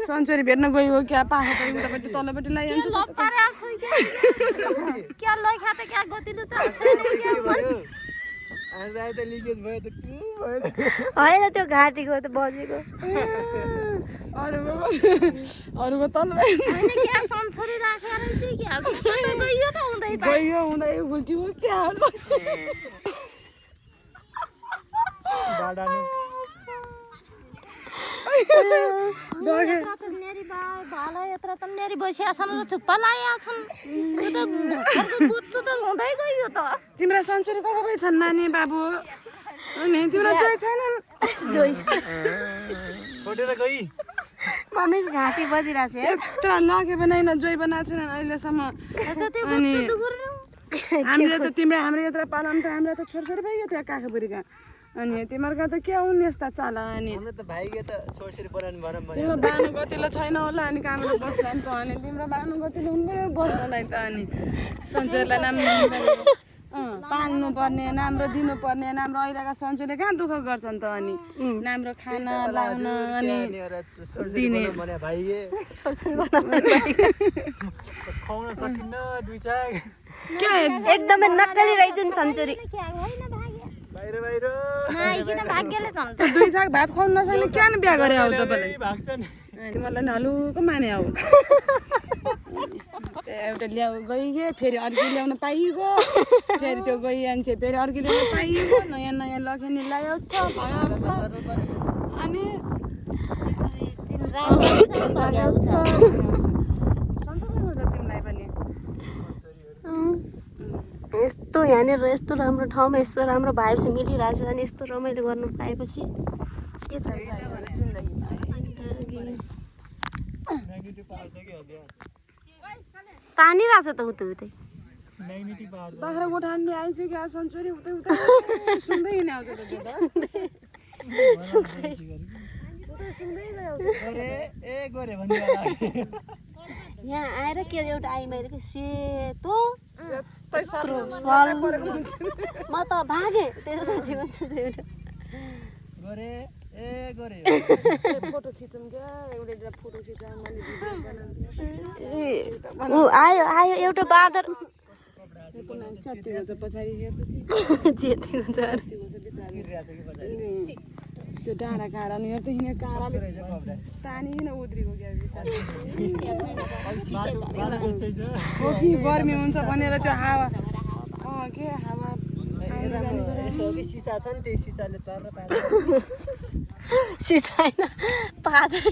सन्चुरी भेट्न गयो क्या पाखा पनि उतापट्टि तल्लोपट्टि लगाइहाल्छ क्या लैखा त क्या गतिलो छ आज आए त लिकेज भयो त के भयो होइन त्यो घाँटीको त बजेको अरूको तल होइन क्या सन्चोरी राखेर चाहिँ क्या गयो त हुँदै गयो हुँदै उल्टी हो क्या भालो यत्र त नेरी बसिया छन् र छुप्पा लाया छन् बुच्चु त हुँदै गयो त तिम्रो सन्चुरी कता गइ छन् नानी बाबु अनि तिम्रो जोइ छैनन् छोडेर गई मम्मीको घाँटी बजिरहेको छ यत्रो लगे बनाइन जोइ बनाएको छैनन् अहिलेसम्म अनि हामीले त हाम्रो यत्र पालन त हाम्रो त छोरछोरी भइगयो त्यहाँ काखुपुरीका अनि तिमीहरूका त के हुन् यस्ता चाला अनि हाम्रो त भाइगे त छोरछोरी बनाउनु भरम तिम्रो बानु गतिलो छैन होला अनि काममा बस्दैन त अनि तिम्रो बानु गतिलो हुनु बस्नलाई त अनि सन्चुरीलाई नाम पाल्नु पर्ने राम्रो दिनु पर्ने राम्रो अहिलेका सन्चोले कहाँ दुःख गर्छन् त अनि राम्रो खाना लाउन अनि दिने खुवाउन सकिन्न दुई चार के एकदमै नक्कली रहेछ नि सन्चुरी बाहिर बाहिर नआइकन भाग्यले झन् दुई छाक भात खुवाउनु नसक्ने क्या बिहा गरे आऊ तपाईँले भाग्छ नि मलाई नि हलुको माने आऊ एउटा ल्याउ गइगयो फेरि अर्को ल्याउन पाइगयो फेरि त्यो गइहाल्छ फेरि अर्को ल्याउन पाइगयो नयाँ नयाँ लखेनी ल्याउँछ भइहाल्छ अनि सन्चो त तिमीलाई पनि यस्तो यहाँनिर यस्तो राम्रो ठाउँमा यस्तो राम्रो भाइब्स मिलिरहेछ अनि यस्तो रमाइलो गर्नु पाएपछि के छ तानिरहेछ त उतै उतै बाख्रा गोठा नि आइसक्यो सन्चोरी उतै उतै सुन्दै हिँड्ने आउँछ त त्यो त यहाँ आएर के एउटा आइमाएर कि सेतो म त भागेँ त्यो साथी फोटो खिचौँ क्या एउटा फोटो खिचा मैले भिडियो बनाउँछु ऊ आयो आयो एउटा बाँदर पछाडि त्यो डाँडा काँडा नि हेर्दै हिँड्ने काँडाले तानिकन उद्रेको क्या हो कि गर्मी हुन्छ भनेर त्यो हावा के हावा यस्तो हो कि सिसा छ नि त्यही सिसाले तर सिसा होइन पादर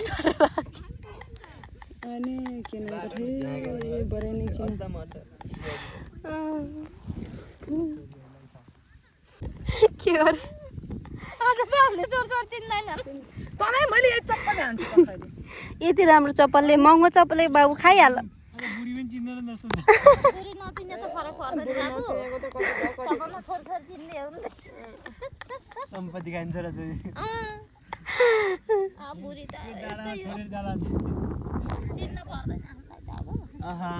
अनि किन बढाइ नै किन के गरे तँलाई मैले एक चप्पल हान्छु पछाडि यति राम्रो चप्पलले महँगो चप्पलले बाबु खाइहाल बुढी पनि चिन्दैन जस्तो बुढी नचिन्ने त फरक पर्दैन बाबु सबैमा थोर थोर चिन्ने हो नि सम्पत्ति खान्छ र छोरी बुढी त यस्तै हो चिन्न पर्दैन हामीलाई त अब आहा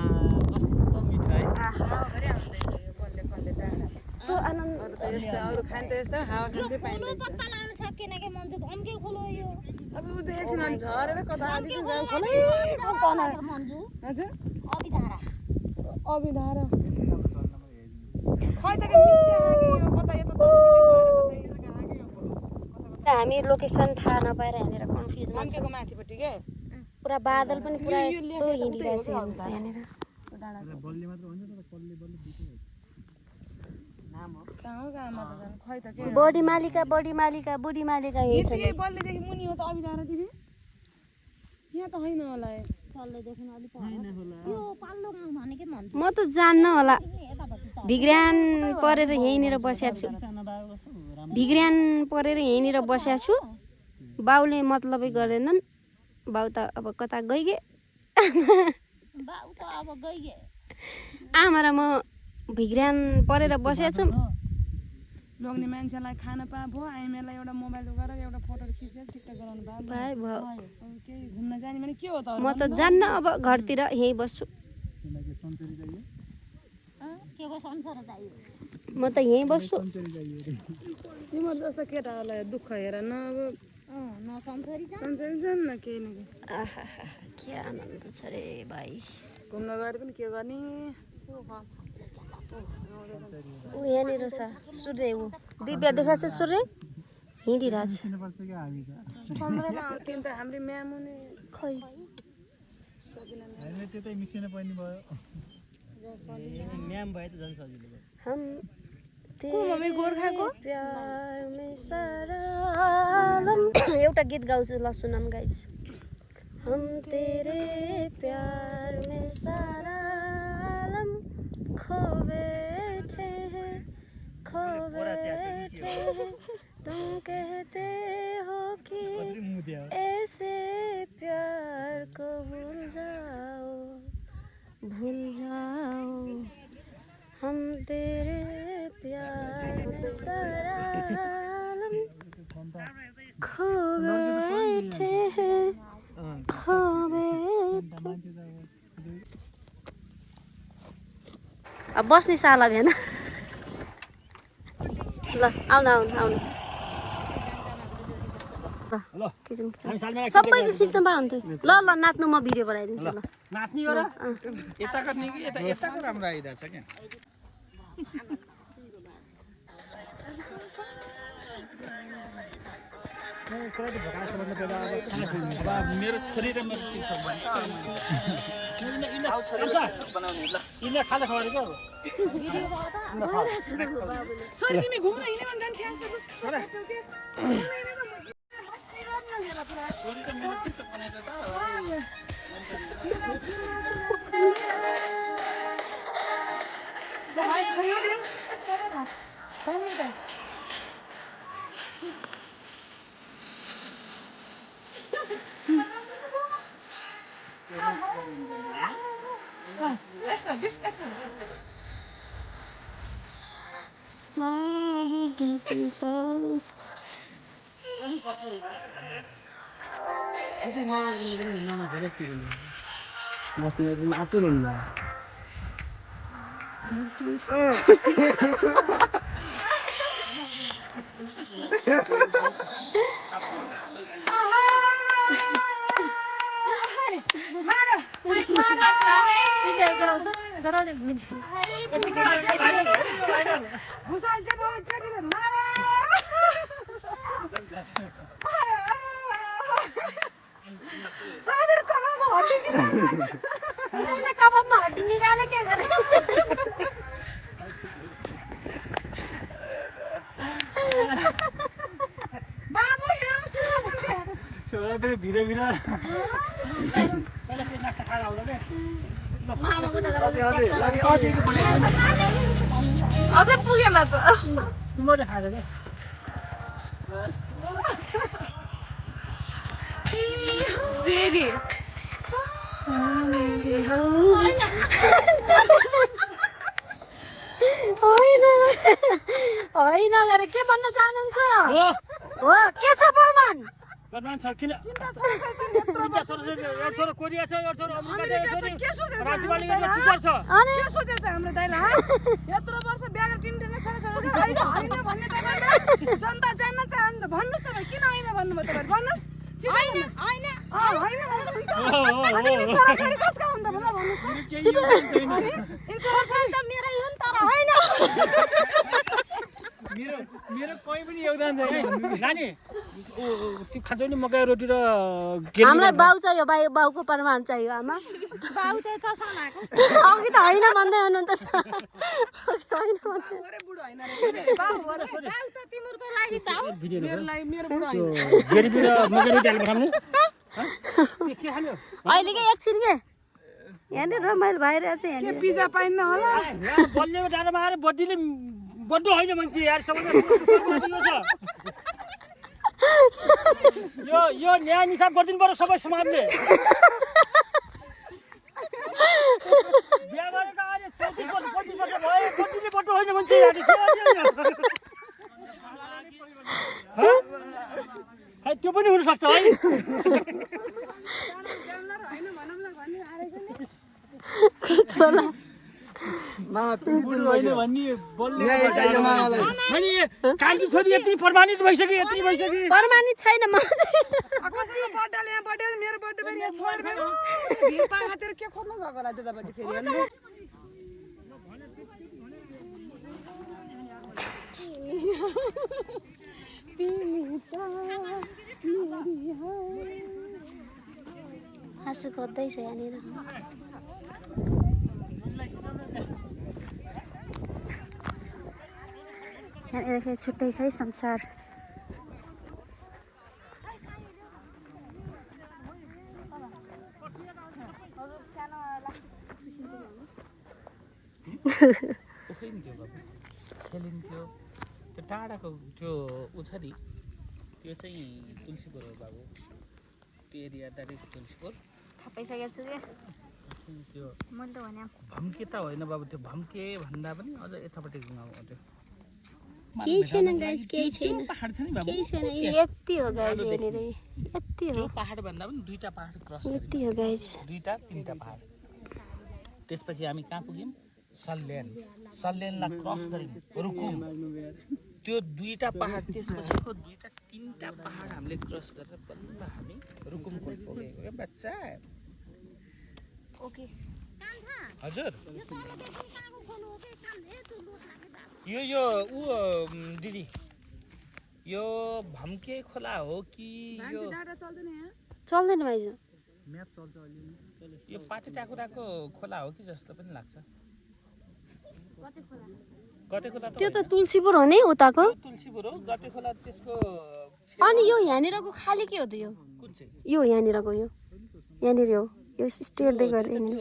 कस्तो मिठो है यस्तो आनन्द अरू खाने त यस्तो हावा खान चाहिँ पाइन्छ पत्ता लाउन सकेन के मन्जु भम्के खोलो यो अब उ त एकछिन अनि झरेर कता आदि गयो खोलै मन्जु हजुर अबिधारा अबिधारा खै त के मिस्या हाग्यो कता यता तलपट्टि गएर कता यहाँ हाग्यो हामी लोकेसन थाहा नपाएर यहाँनिर कन्फ्युजमा छ मन्केको माथिपट्टि के पुरा बादल पनि पुरा यस्तो हिँडिरहेछ हेर्नुहोस् त यहाँनिर बलले मात्र हुन्छ तर पल्ले बलले दुईटै हुन्छ कहाँ हो कहाँमा त झन् खै त के बडी मालिका यही छ यति बल्लेदेखि मुनि हो त अबिधारा तिमी यहाँ त होइन होला तल्लोदेखि अलिक यो पाल्लो गाउँ भनेकै मन्जु म त जान्न होला भिग्रान परेर यहीँनिर बसेको छु बाउले मतलबै गरेनन् बाउ त अब कता गइगे बाउ त अब गइगे आमा र म भिग्रान परेर बसेको छौँ लोग्ने मान्छेलाई खाना पा भयो आइमेलाई एउटा मोबाइल गरेर एउटा फोटो खिचेर टिकटक गराउनु भयो भाइ भयो केही घुम्न जाने भने के हो त म त जान्न अब घरतिर यहीँ बस्छु के को संसार चाहियो म त यहीँ बस्छु तिम्रो जस्तो केटाहरूलाई दुःख हेर न अब न संसारी छ संसारी जान्न केही न केही आहा के आनन्द छ रे भाइ घुम्न गएर पनि के गर्ने ऊ यहाँनिर छ सूर्य ऊ दिव्या देखाएको छ सूर्य हिँडिरहेछ कमरेमा आउँथ्यो नि त हाम्रो म्याम हुने खै होइन त्यतै मिसिन पर्ने भयो म्याम भए त झन् सजिलो भयो हम मम्मी गोर्खाको प्यार में सारा आलम एउटा गीत गाउँछु ल सुनम गाइज हम तेरे प्यार में सारा आलम खो बैठे हैं तुम कहते हो कि ऐसे प्यार को भूल जाओ हम तेरे प्यार में सारा आलम खो बैठे हैं अब बस्ने साला भएन ल आउनु आउनु आउनु ल खिचौँ हामी सालमा सबैको खिच्न पायो हुन्थ्यो ल ल नाच्नु म भिडियो बनाइदिन्छु ल नाच्ने हो र यताको नि यताको राम्रो आइरहेछ क्या अब मेरो छोरी र मेरो टिकटक भन्छ बनाउने ल यिनीहरू खाजा खबर क्या छोरी तिमी घुम्न हिँड्यो भने जान्छ छोरी त मेरो टिकटक बनाएर त गराउने कबाबमा हड्डी निकाले के गरे छोरा पनि भिरा भिरा अझै पुगेन त मैले खाएको क्या फेरि होइन गरे के भन्न चाहनुहुन्छ हो हो के छ प्रमाण प्रमाण छ किन चिन्ता छोरा कोरिया छ एउटा छोरा अमेरिका छ राजवाली टिचर छ अनि के सोचेछ हाम्रो दाइले यत्रो वर्ष बिहा गरेर टिन्टिने छोराछोरी होइन होइन भन्ने तपाईँले जनता जान्न चाहन्छ भन्नुहोस् तपाईँ किन होइन भन्नुभयो तपाईँ भन्नुहोस् होइन होइन अनि छोराछोरी कसका हुन्छ भन भन्नुहोस् छोराछोरी त मेरै हुन् तर होइन मेरो कोही पनि योगदान छैन नानी त्यो खान्छौ नि मकै रोटी र हामीलाई बाउ चाहियो बाउको प्रमाण चाहियो आमा बाउ त चस्मा भएको अघि त होइन भन्दै हुनुहुन्थ्यो होइन भन्दै बुढो होइन बाउ त तिम्रो लागि बाउ मेरो लागि मेरो बुढो होइन गेरी र मकै रोटी हालेर पठाउनु के खानु अहिलेकै एकछिन के यहाँनिर रमाइलो भइरहेछ यहाँनिर पिज्जा पाइन्न होला बल्लेको डाँडामा आएर बड्डीले बड्डो होइन मान्छे यार सबैले यो न्याय निसाब गरिदिनु पर्यो सबै समाजले बिहा गरेको अहिले 34 वर्ष 25 वर्ष भयो बड्डीले बड्डो होइन मान्छे यार खै त्यो पनि हुनसक्छ है कान्छी छोरी यति प्रमाणित भइसक्यो यति भइसक्यो प्रमाणित छैन म कसैको बर्थडेले यहाँ बर्थडे मेरो बर्थडे फेरि यहाँ छोडेर भिड पाखातिर के खोज्नु भएको होला त्यतापट्टि फेरि हाँसु खोज्दैछ यहाँनिर यहाँनिर छुट्टै छ है संसार खेलिन्थ्यो त्यो टाढाको त्यो उ छ नि त्यो चाहिँ तुलसीपुर हो बाबु त्यो एरिया द्याट इज तुलसीपुर थापाइसकेको छु क्या त्यो मैले त भने भम्के त होइन बाबु त्यो भम्के भन्दा पनि अझ यतापट्टि गाउँ हो त्यो केही छैन गाइज केही छैन पहाड छ नि बाबु केही छैन यति हो गाइज यहाँनिर यति हो त्यो पहाड भन्दा पनि दुईटा पहाड क्रस यति हो गाइज दुईटा तिनटा पहाड त्यसपछि हामी कहाँ पुग्यौँ सल्यान सल्यानलाई क्रस गऱ्यौँ रुकुम त्यो दुईटा पहाड त्यसपछिको दुईटा तीनटा पहाड हामीले क्रस गरेर बल्ल हामी रुकुमकोट पुगेको क्या बच्चा ओके हजुर यो ऊ दिदी यो भम्के खोला हो कि यो चल्दैन भाइजू यो पाटे टाकुराको खोला हो कि जस्तो पनि लाग्छ गते खोला त्यो त तुलसीपुर हो नि उताको तुलसीपुर हो गते खोला त्यसको अनि यो यहाँनिरको खाली के हो त यो कुन चाहिँ यो यहाँनिरको यो यहाँनिर हो यो स्टेयरदै गएर यहाँनिर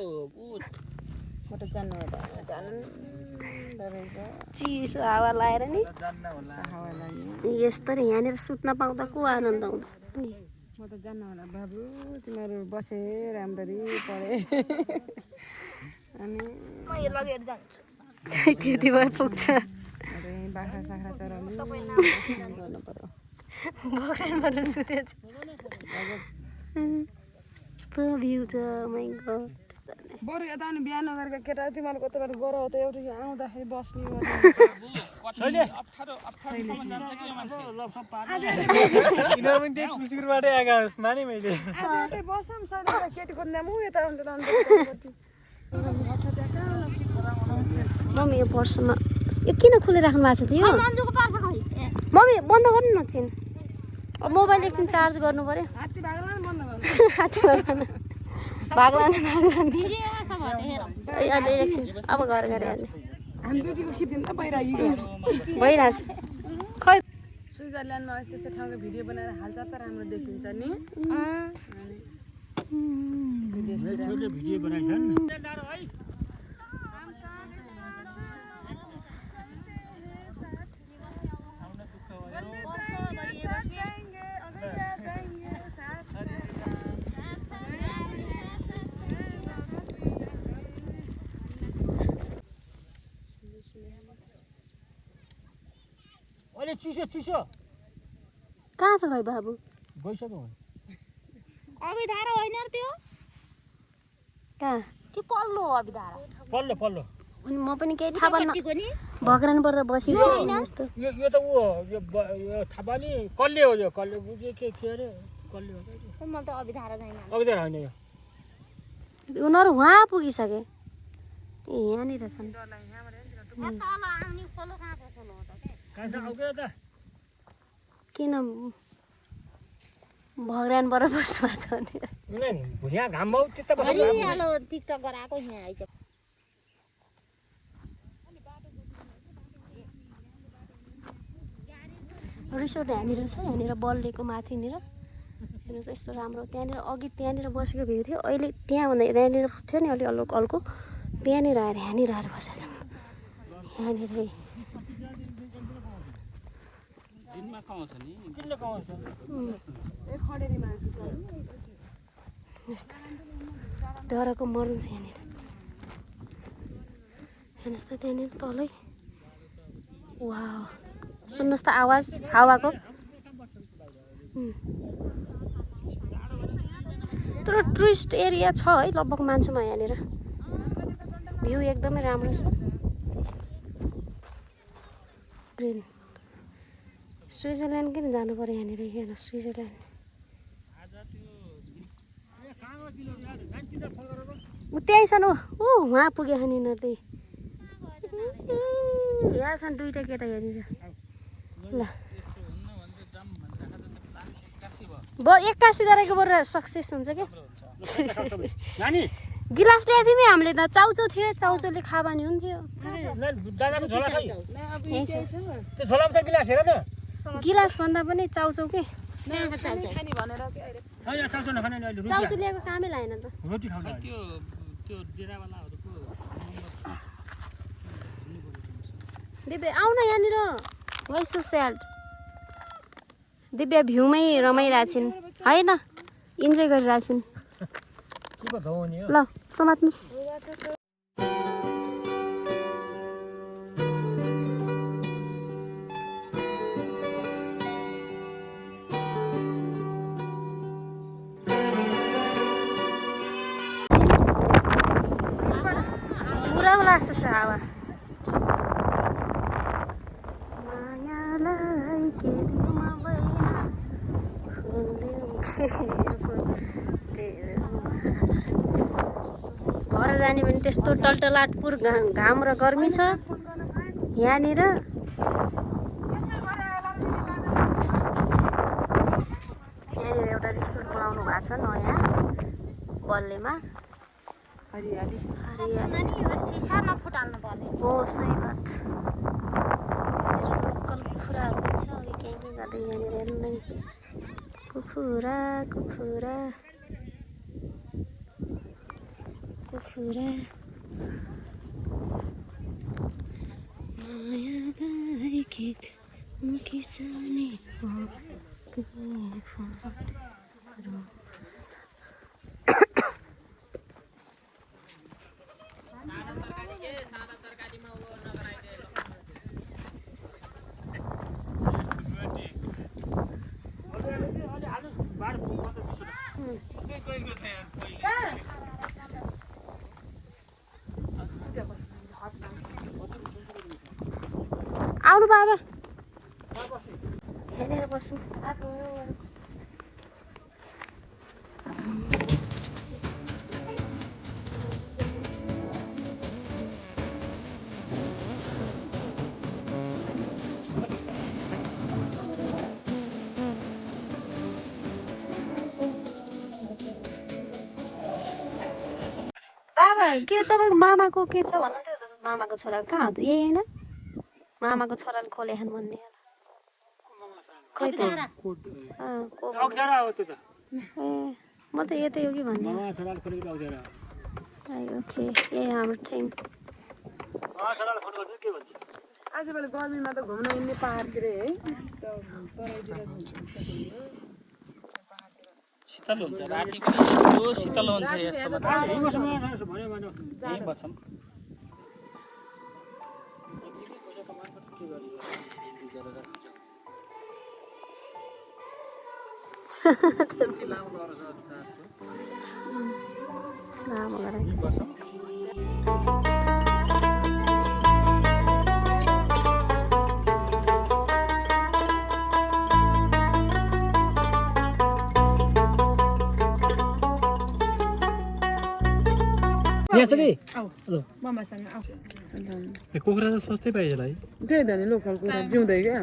चिसो हावा लगाएर नि यस्तरी यहाँनिर सुत्न पाउँदा को आनन्द आउँदा म त जान्न होला बाबु तिमीहरू बसे राम्ररी पढे अनि म यो लगेर जान्छु त्यति भए पुग्छ अरे बाख्रा साख्रा चराउनु गर्नु पर्यो बगानबाट सुतेछ त्यो भ्यू छ माइ गड बरु यता अनि बिहान नगरेको केटा तिमीहरू कताबाट गर त एउटा यो आउँदाखेरि बस्ने बसौँ सर केटीको नाम यता मम्मी यो पर्समा यो किन खोलिराख्नु भएको छ त्यो मम्मी बन्द गर्नु न छिन् अब मोबाइल एकछिन चार्ज गर्नु पर्यो हात्ती भाग्ला बन्द गर्नु भाग्लान अहिले एकछिन अब घर गरिहाल्ने हामी दुईको खिचिदिउँ त पहिरागी भइरहेछ खै स्विजरल्यान्डमा यस्तो यस्तो ठाउँको भिडियो बनाएर हाल्छ त राम्रो देखिन्छ नि भिडियो बनाइछन् अहिले चिसो चिसो कहाँ छ खै बाबु गइसक्यो अभिधारा होइन र त्यो कहाँ कि पल्लो हो अभिधारा पल्लो पल्लो अनि म पनि केही थाहा पाएन भगरान परेर बसेको होइन यस्तो यो त ऊ हो यो थाहा पानी कल्ले हो यो कल्ले के अरे कल्ले हो म त अभिधारा छैन अभिधार होइन यो उनीहरू उहाँ पुगिसके ए यहाँनिर छन् तल आउने खोलो कहाँको खोलो हो त के कहाँ छ आउँदैन त किन भगरानबाट बस्नु भएको छ भनेर नि यहाँ घाम भाउ त्यता बस्नु हरियालो टिकटक गराएको यहाँ आइज रिसोर्ट यहाँनिर छ यहाँनिर बल्लेको माथिनिर हेर्नुहोस् यस्तो राम्रो त्यहाँनिर अघि त्यहाँनिर बसेको भ्यू थियो अहिले त्यहाँभन्दा त्यहाँनिर थियो नि अलि अल्को त्यहाँनिर आएर यहाँनिर आएर बसेको छ यहाँनिर दिनमा कमाउँछ नि किन कमाउँछ यस्तो छ डरको मर्नु छ यहाँनिर हेर्नुहोस् त त्यहाँनिर तलै वाह सुन्नुहोस् त आवाज हावाको तर टुरिस्ट एरिया छ है लगभग मान्छेमा यहाँनिर भ्यू एकदमै राम्रो छ ग्रिन स्विजरल्यान्ड किन जानु पर्यो यहाँनिर हेर्नु स्विजरल्यान्ड ऊ त्यहीँ छन् ऊ उहाँ पुग्यो यहाँनिर त्यही यहाँ छन् दुईवटा केटा यहाँनिर ल एक्कासी गरेको बरु सक्सेस हुन्छ क्या नानी गिलास ल्याएको थियौँ हामीले त चाउचाउ थियो चाउचाउले खा भने हुन्थ्यो दादाको झोला खै त्यो झोलामा छ गिलास हेर न गिलास भन्दा पनि चाउचाउ के होइन चाउचाउ नखाने नि अहिले चाउचाउ ल्याएको कामै लागेन त रोटी खाउँछ त्यो डेरावालाहरूको दिव्य आउन यहाँनिर वाइ सो स्याड दिव्य भ्यूमै रमाइरहेछन् होइन इन्जोय गरिरहेछन् ल समात्नुहोस् पुरा लाग्छ हावा माया घर जाने भने त्यस्तो टलटलाटपुर घाम र गर्मी छ यहाँनिर। यहाँनिर एउटा रिसोर्ट बनाउनु भएको छ नयाँ बल्लेमा। हरियाली सिसा नफुटाल्नु पर्ने। हो सही बात। लोकल कुखुराहरू पनि छ अघि केही केही गर्दै यहाँनिर हेर्नु नै कुखुरा कुखुरा कुखुरा माया गाई खेत किसानी आउनु बाबा हेरेर बस्नु। बाबा के तपाईँको मामाको के छ भन्नुहुन्थ्यो त? मामाको छोरा कहाँ हो त? यही होइन मामाको छोराले खोलेछन् भन्ने खै त अग्जारा हो त्यो त। ए म त यतै हो कि भन्ने। मामा छोराले खोलेको अग्जारा। ओके यही हाम्रो टिम। मामा छोराले खोलेको के भन्छ? आजकल गर्मीमा त घुम्न हिँड्ने पाहाडतिर है शीतल हुन्छ राति पनि यस्तो शीतल हुन्छ यस्तोमा त यही बसौँ भन्यो भन्यो। यही बसौँ। लामो गरेर यही बसौँ। यहाँ छ नि आऊ मामासँग आऊ। कुखुरा त सस्तै पाइयो होला है। त्यही त नि लोकल कुरा जिउँदै क्या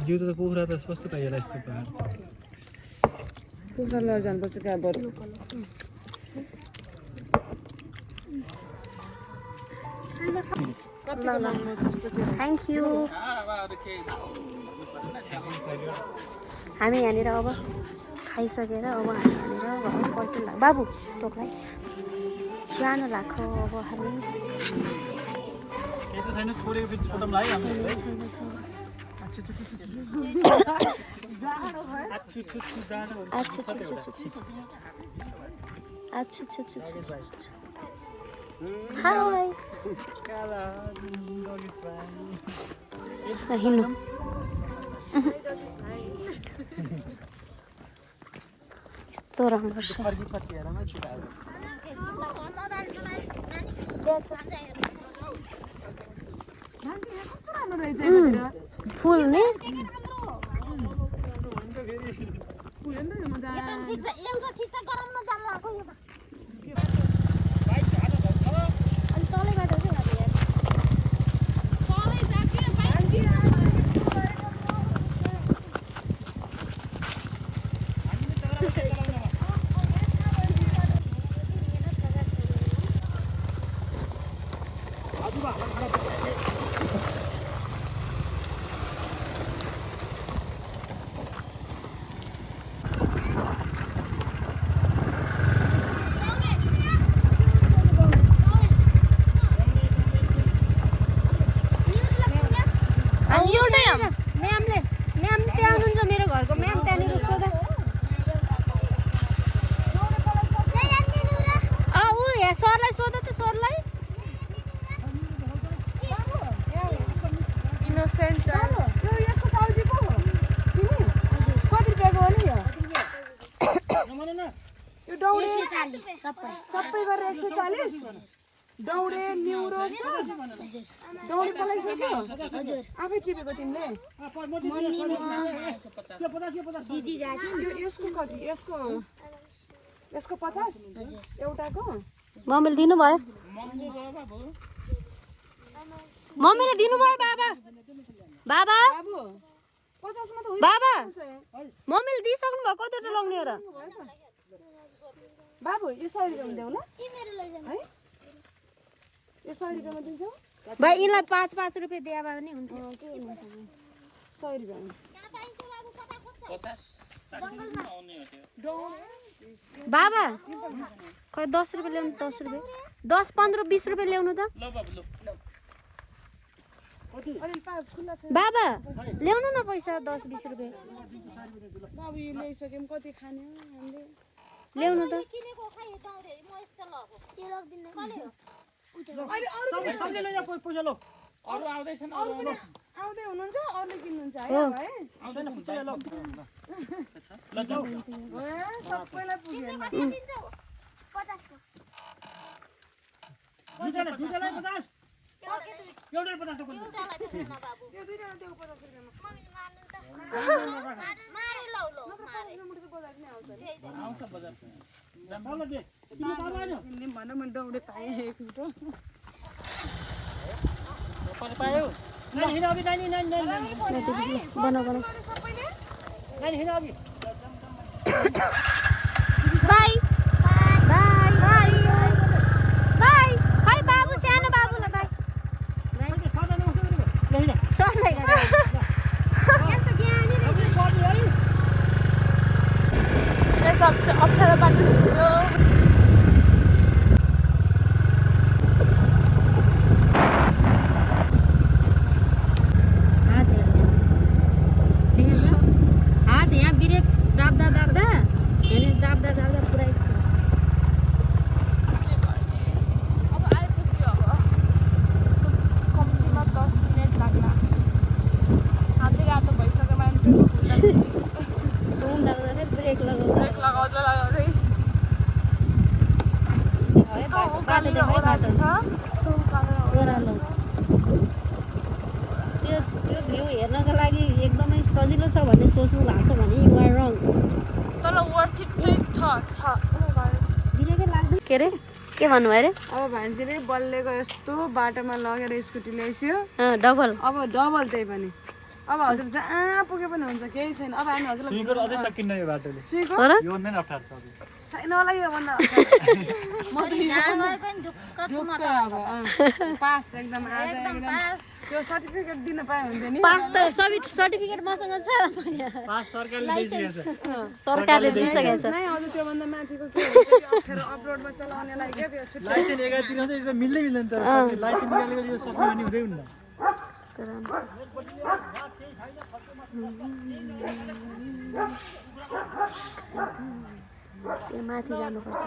जिउ त कुखुरा त सस्तै पाइयो होला यस्तो पाहाड। कुखुरा लिएर जानुपर्छ क्या बरु। Thank you. हामी यहाँनिर अब खाइसकेर अब हामी यहाँनिर घर फर्किनु लाग्यो। बाबु टोकलाई सानो लाग्यो अब हामी यता छैन छोडेको फेरि छोटो पनि लाग्यो हाम्रो। छैन छैन। हाय हिँड्नु यस्तो राम्रो छ। फुल नि एउटा ठिक्क गरम न जाम लाग्यो यो अनि तलैबाट चाहिँ म्याम त्यहाँ हुनुहुन्छ मेरो घरको म्याम त्यहाँनिर सोधा। ऊ यहाँ सरलाई सोध त सरलाई। इनोसेन्ट चाइल्ड यो यसको साउजी को हो? तिमी कति रुपियाँको हो नि यो? यो डाउरी 140 सबै सबै गरेर 140 दौडे न्युरो दौडी पलाइसक्यो हजुर आफै टिपेको तिमीले दिदी गएको यसको कति यसको 50 एउटाको मम्मीले दिनुभयो मम्मीले दिनुभयो बाबा बाबा बाबु 50 मा त बाबा मम्मीले दिइसक्नु भयो कतिवटा लाउने हो र बाबु यो 100 रुपैयाँमा देऊ ल तिमीहरू लैजाऊ है यो 100 रुपैयाँमा दिन्छौ भाइ यिनलाई 5 रुपियाँ दिए भए पनि हुन्थ्यो 100 रुपैयाँमा 50 60 आउने हो त्यो बाबा खै 10 रुपियाँ ल्याउनु 10 रुपियाँ 10 15 20 रुपियाँ ल्याउनु त ल बाबु ल अनि पाप खुल्ला छ बाबा ल्याउनु न पैसा 10 20 रुपियाँ बाबु यो ल्याइसक्यौँ कति खाने हो हामीले ल्याउनु त किनेको खै दाउरे म यस्तो लगो के लग्दिन कसले हो अहिले अरु सबले लैजा पैसा लो अरु आउँदैछन् अरु पनि आउँदै हुनुहुन्छ अरूले किन्नुहुन्छ है हो। अब है आउँदैन पैसा लो ल जाऊ ए, सबैलाई पुगेन दिन्छौ 50 को दुईजनालाई 50 एउटै 50 को एउटालाई देऊ न बाबु यो दुईजना देऊ 50 रुपैयाँमा मम्मीले मार्नु त मारे लौ लौ मारे मुटुको बजार नै आउँछ नि आउँछ बजार तल दे तिमी तल आएन किन्ने भन्दा मैले दौडे पाएँ एक मिटो पनि पायो नानी हिँड अघि नानी नानी नानी बनाऊ बनाऊ सबैले नानी हिँड अघि बाई बाई बाई बाई खै बाबु सानो बाबुलाई बाई सादा नमस्ते गरेको ल हिँड सरलाई गरे यस्तो ज्ञानी अघि पर्ने है यता चाहिँ अप्ठ्यारो बाटो सिक्यो हात यहाँ ब्रेक दाब्दा दाब्दा हेर्ने दाब्दा दाब्दा पुरा यस्तो अब आइपुग्यो अब कम्तीमा 10 मिनट लाग्ला हातै रातो भइसक्यो मान्छेको खुट्टा घुम लाग्दा ब्रेक लगाउँदा ब्रेक लगाउँदै लगाउँदै यस्तो उकालेर ओह्रालो छ यस्तो उकालेर ओह्रालो त्यो भ्यू हेर्नको लागि एकदमै सजिलो छ भन्ने सोच्नु भएको छ भने यु आर रङ तर वर्थ इट चाहिँ छ ब्रेकै लाग्दैन के अरे के भन्नुभयो अरे अब भान्जीले बल्लेको यस्तो बाटोमा लगेर स्कुटी ल्याइस्यो डबल अब डबल त्यही पनि अब हजुर जहाँ पुगे पनि हुन्छ केही छैन अब हामी हजुरलाई सुइको अझै सकिन्न यो बाटोले सुइको हो र यो भन्दा अप्ठ्यारो छ अझै छैन होला यो भन्दा म त जहाँ गए पनि ढुक्क छु म ढुक्क अब पास एकदम आज एकदम त्यो सर्टिफिकेट दिन पाए हुन्थ्यो नि पास त सर्टिफिकेट मसँग छ पास सरकारले दिइसकेको छ सरकारले दिइसकेको छ नै हजुर त्योभन्दा माथिको के हुन्छ त्यो अप्ठ्यारो अपरोडमा चलाउनेलाई के त्यो छुट्टै लाइसेन्स एघारतिर चाहिँ एकदम मिल्दै मिल्दैन तर लाइसेन्स निकालेको यो सक्नु भने हुँदै हुन्न त्यो माथि जानुपर्छ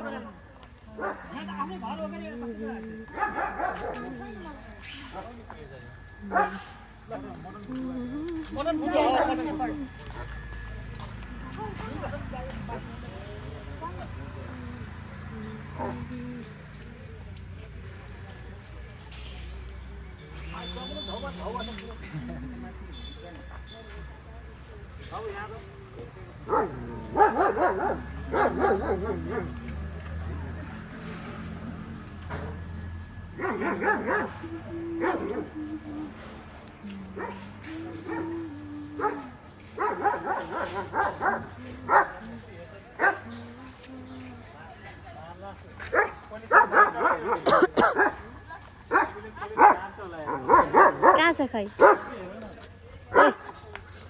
कहाँ छ खै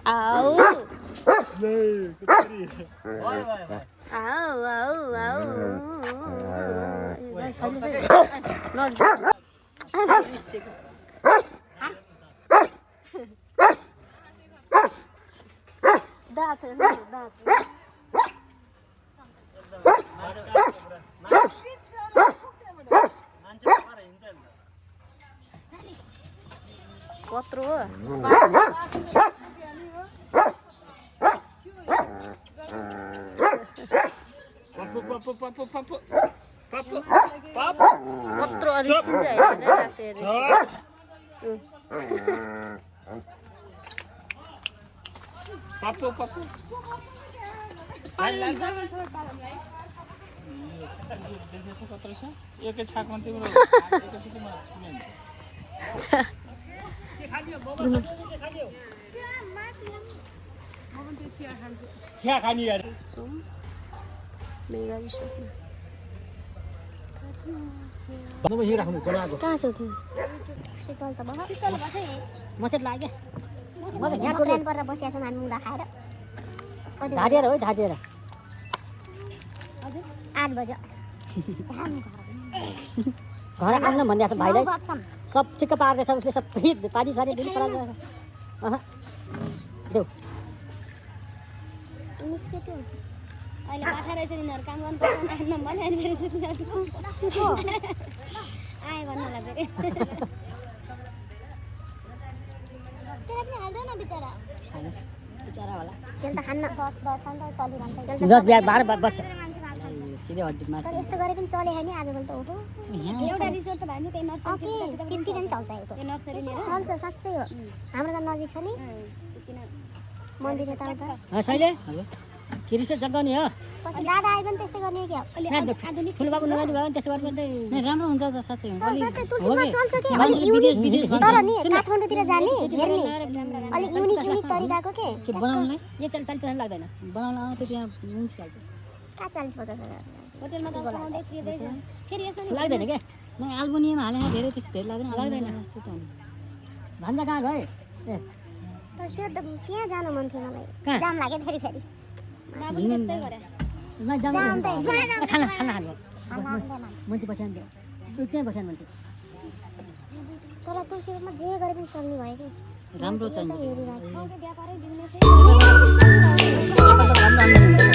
आऊ आऊ आऊ आऊ दाँत दाँत कत्रो हो पप्पु पप्पु कत्रो रिसिन्छ हेरेर रासे पप्पु पप्पु कत्रो छ एकै छाकमा तिम्रो एकैचोटि म छुने चिया खानी यार मेगा रिसोर्टमा भन्नु यही राख्नु बनाएको कहाँ छौ तिमी शीतल त भयो मसेट लाग्यो म त यहाँ ट्रेन परेर बसिया छु नानी मुला खाएर ढाडेर हो ढाडेर 8 बजे घर आउन भन्दै छ भाइलाई सब ठिक्क पार्दैछ उसले सबै पानी सारी दिनु पर्छ देऊ निस्केथ्यो अहिले बाठा रहेछ यिनीहरू काम गर्नु पर्छ नम्बर अनि फेरि सुत्नु आए भन्नुलाई फेरि त्यसले पनि हाल्दैन बिचरा बिचारा होला त्यसले त खान्न 10 अन्त चलिरहन्छ 10 बिहार 12 बज्छ सिधै हड्डीमा तर यस्तो गरे पनि चले हैन आजकल त उठो एउटा रिसोर्ट त भएन त्यही नर्सरी त्यति पनि चल्छ यो नर्सरी लिएर चल्छ साच्चै हो हाम्रो त नजिक छ नि मन्दिर यताउता सहिले किरिसे जग्गानी हो पछि दादा आए पनि त्यस्तै गर्ने क्या आधुनिक फुलबाबु नगानी भयो भने त्यस्तो गर्नु पर्दै राम्रो हुन्छ साथै साथै तुलसीमा चल्छ के अलि युनिक तर नि काठमाडौँतिर जाने हेर्ने अलि युनिक तरिकाको के बनाउनलाई यो 40 लाग्दैन बनाउन आउँथ्यो त्यहाँ हुन्छ खाल्छ का 40-50 हजार होटलमा त बनाउँदै फ्री फेरि यसो लाग्दैन के म एल्बुनियम हालेर धेरै त्यस्तो धेरै लाग्दैन भन्दा कहाँ गए ए तर त्यो त त्यहाँ जान मन थियो मलाई जाम लाग्यो फेरि बाबु त्यस्तै गरे जाम त खाना खानु मन्ती बस्यान दियो त्यहाँ बस्यान मन्ती तर तुलसीमा जे गरे पनि चल्ने भयो कि राम्रो छ हेरिरहेको छ